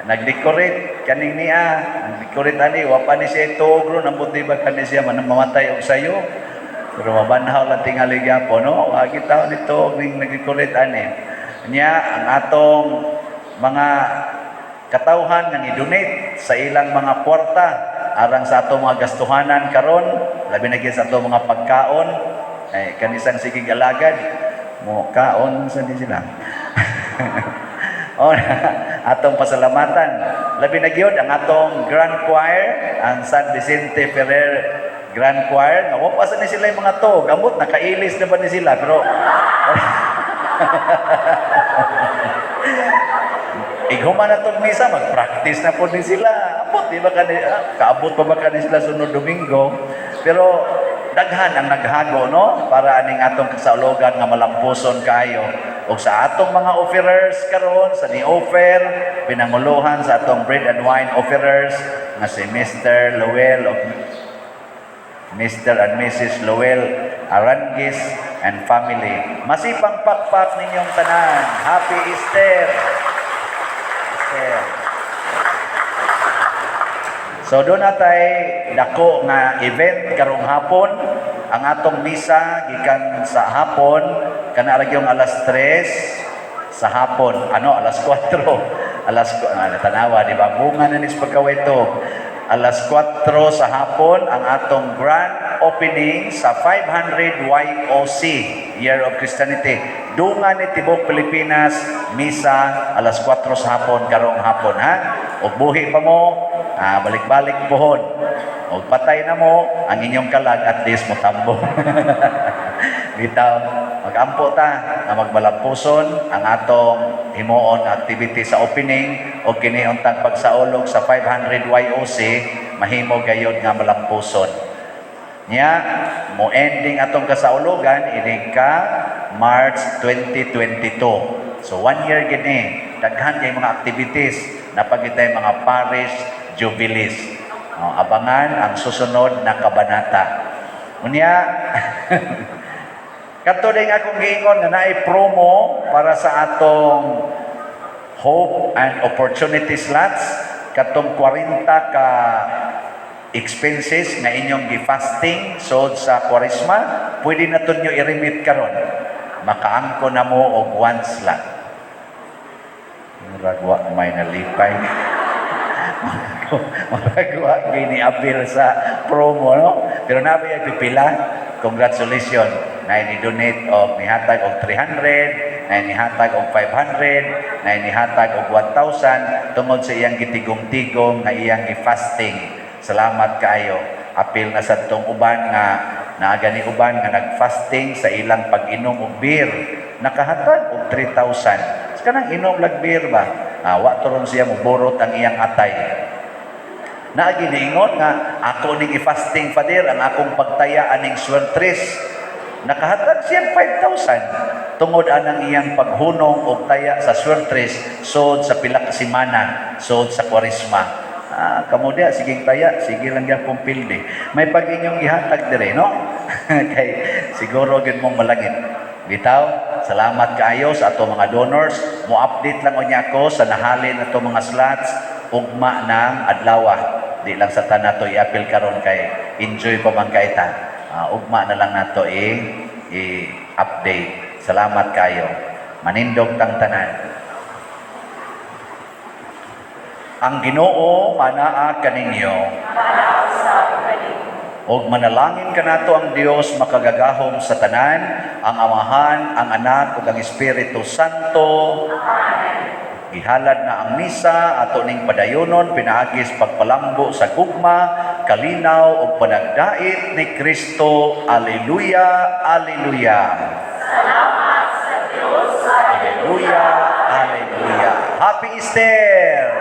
nag-decorate kaning niya, nag-decorate ani, wa pa ni siya ituog ron, ambot di ba kani siya man mamatay og sayo, pero mabanhaw lang tingali gyapon, no? Wa kita nito ning nag-decorate ani niya. Ang atong mga Katawhan nga ni-donate sa ilang mga kwarta arang sa ato mga gastuhanan karon, labi na gyud sa ato mga pagkaon. Ay kanisang sige alagad mo kaon sa di sila. O, atong pasalamatan. Labi na gyud ang atong Grand Choir, ang San Vicente Ferrer Grand Choir. Nga wa pa sa ni sila yung mga to. Gamot nakailis na ba ni sila, pero ighuman na tong misa, mag-practice na po ni sila. Abot, di ba kani, kaabot pa ba kani sila sunod Domingo? Pero daghan ang naghago, no? Para aning atong kasaulogan nga malampuson kayo. O sa atong mga offerers karon sa ni-offer, pinanguluhan sa atong bread and wine offerers nga si Mr. Lowell of Mr. and Mrs. Lowell Arangis and family. Masipang pakpak ninyong tanan. Happy Easter! Easter. So doon na tay dako nga event karong hapon. Ang atong misa gikan sa hapon kana ra gyung alas 3 sa hapon. Ano, alas 4. Tanawa, di ba? Bunga na nis pagkawetog. Alas 4 sa hapon ang atong grand opening sa 500 YOC, Year of Christianity. Dungan ni tibok Pilipinas, misa alas 4 sa hapon karong hapon, ha. Og buhi pa mo, balik-balik pohon. Og patay na mo, ang inyong kalag at least mo tambo. Bitaw, magampo ta nga magmalampuson ang atong himuon nga activity sa opening o kini untang pagsaulog sa 500 YOC mahimo gayod nga malampuson. Nya mo ending atong kasaulogan inig ka March 2022. So one year gini, daghan kay mga activities napagitay mga parish jubilees. Oh, abangan ang susunod na kabanata. Unya, kadto din akong giingon nga naay promo para sa atong Hope and Opportunity slots, katong 40 ka expenses nga inyong gi-fasting sod sa Kwaresma, pwede na to nyo i-remit karon. Makaangko na mo og one slot. Murag wa may nalipay. Murag wa gini apil sa promo, no? Pero nabi ay pipila. Congratulations. Na ni-donate og nihatag og 300, na nihatag og 500, na nihatag og 1,000 tungod sa iyang gitigom-tigom nga iyang gi-fasting. Salamat kaayo. Apil na sa tong uban nga naaga ni uban nga nag-fasting sa ilang pag-inom og beer. Nakahatag og 3,000. Sa kanang inom lag beer ba? Wa turon siya moborot ang iyang atay. Naagi niingon nga ako ning i-fasting, Father, ang akong pagtaya aning swertres. Nakahatag siya 5,000 tungod anang iyang paghunong og taya sa swertres sod sa pila ka semana sod sa Kwaresma. Kamo diya, sige taya, sige lang gyapon pildi. May pag inyong gihatag dire, no? Kay siguro gyud mong malangit. Bitaw, salamat kaayo sa ato mga donors. Mo-update lang unya ako sa nahalin ato mga slots ugma ng adlaw. Di lang sa tanan nato i-apil karon kay enjoy pa man kay ta. Ugma na lang nato i-update. Salamat kayo. Manindog tang tanan. Ang Ginoo manaa kaninyo. Og manalangin kanato ang Dios makagagahom sa tanan, ang Amahan, ang Anak ug ang Espiritu Santo. Gihalad na ang misa ato ning padayonon pinaagi sa pagpalambo sa gugma, kalinaw ug panagdait ni Kristo. Alleluia, alleluia. Salamat sa Dios. Alleluia, alleluia. Happy Easter!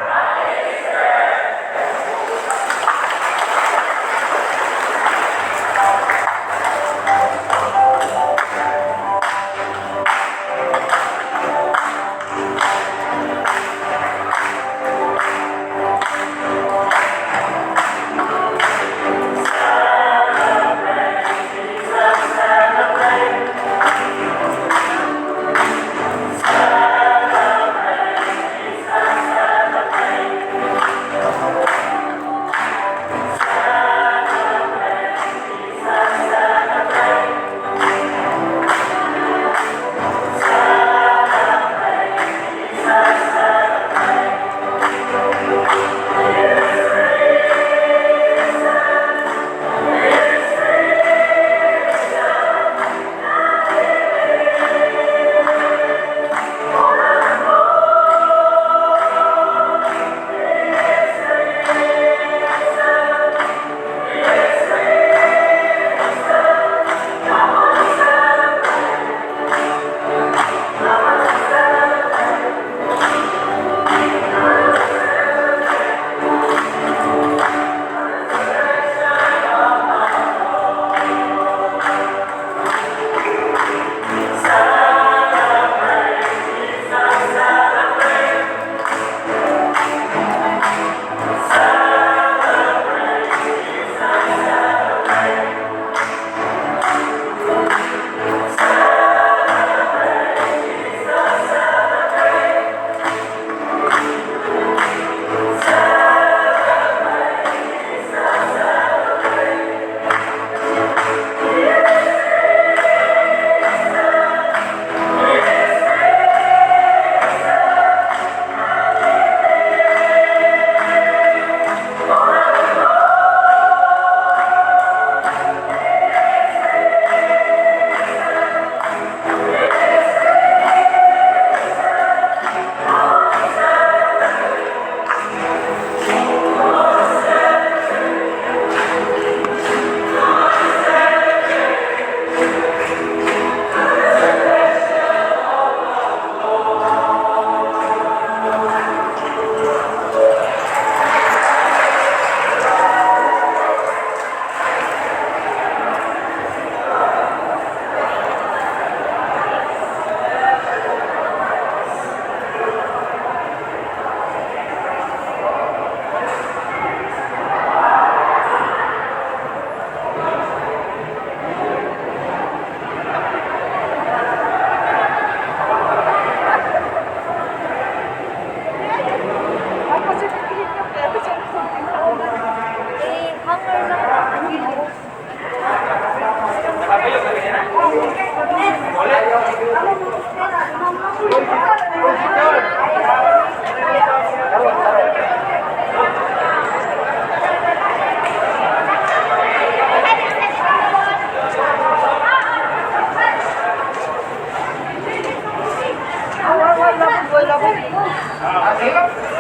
Ah, okay.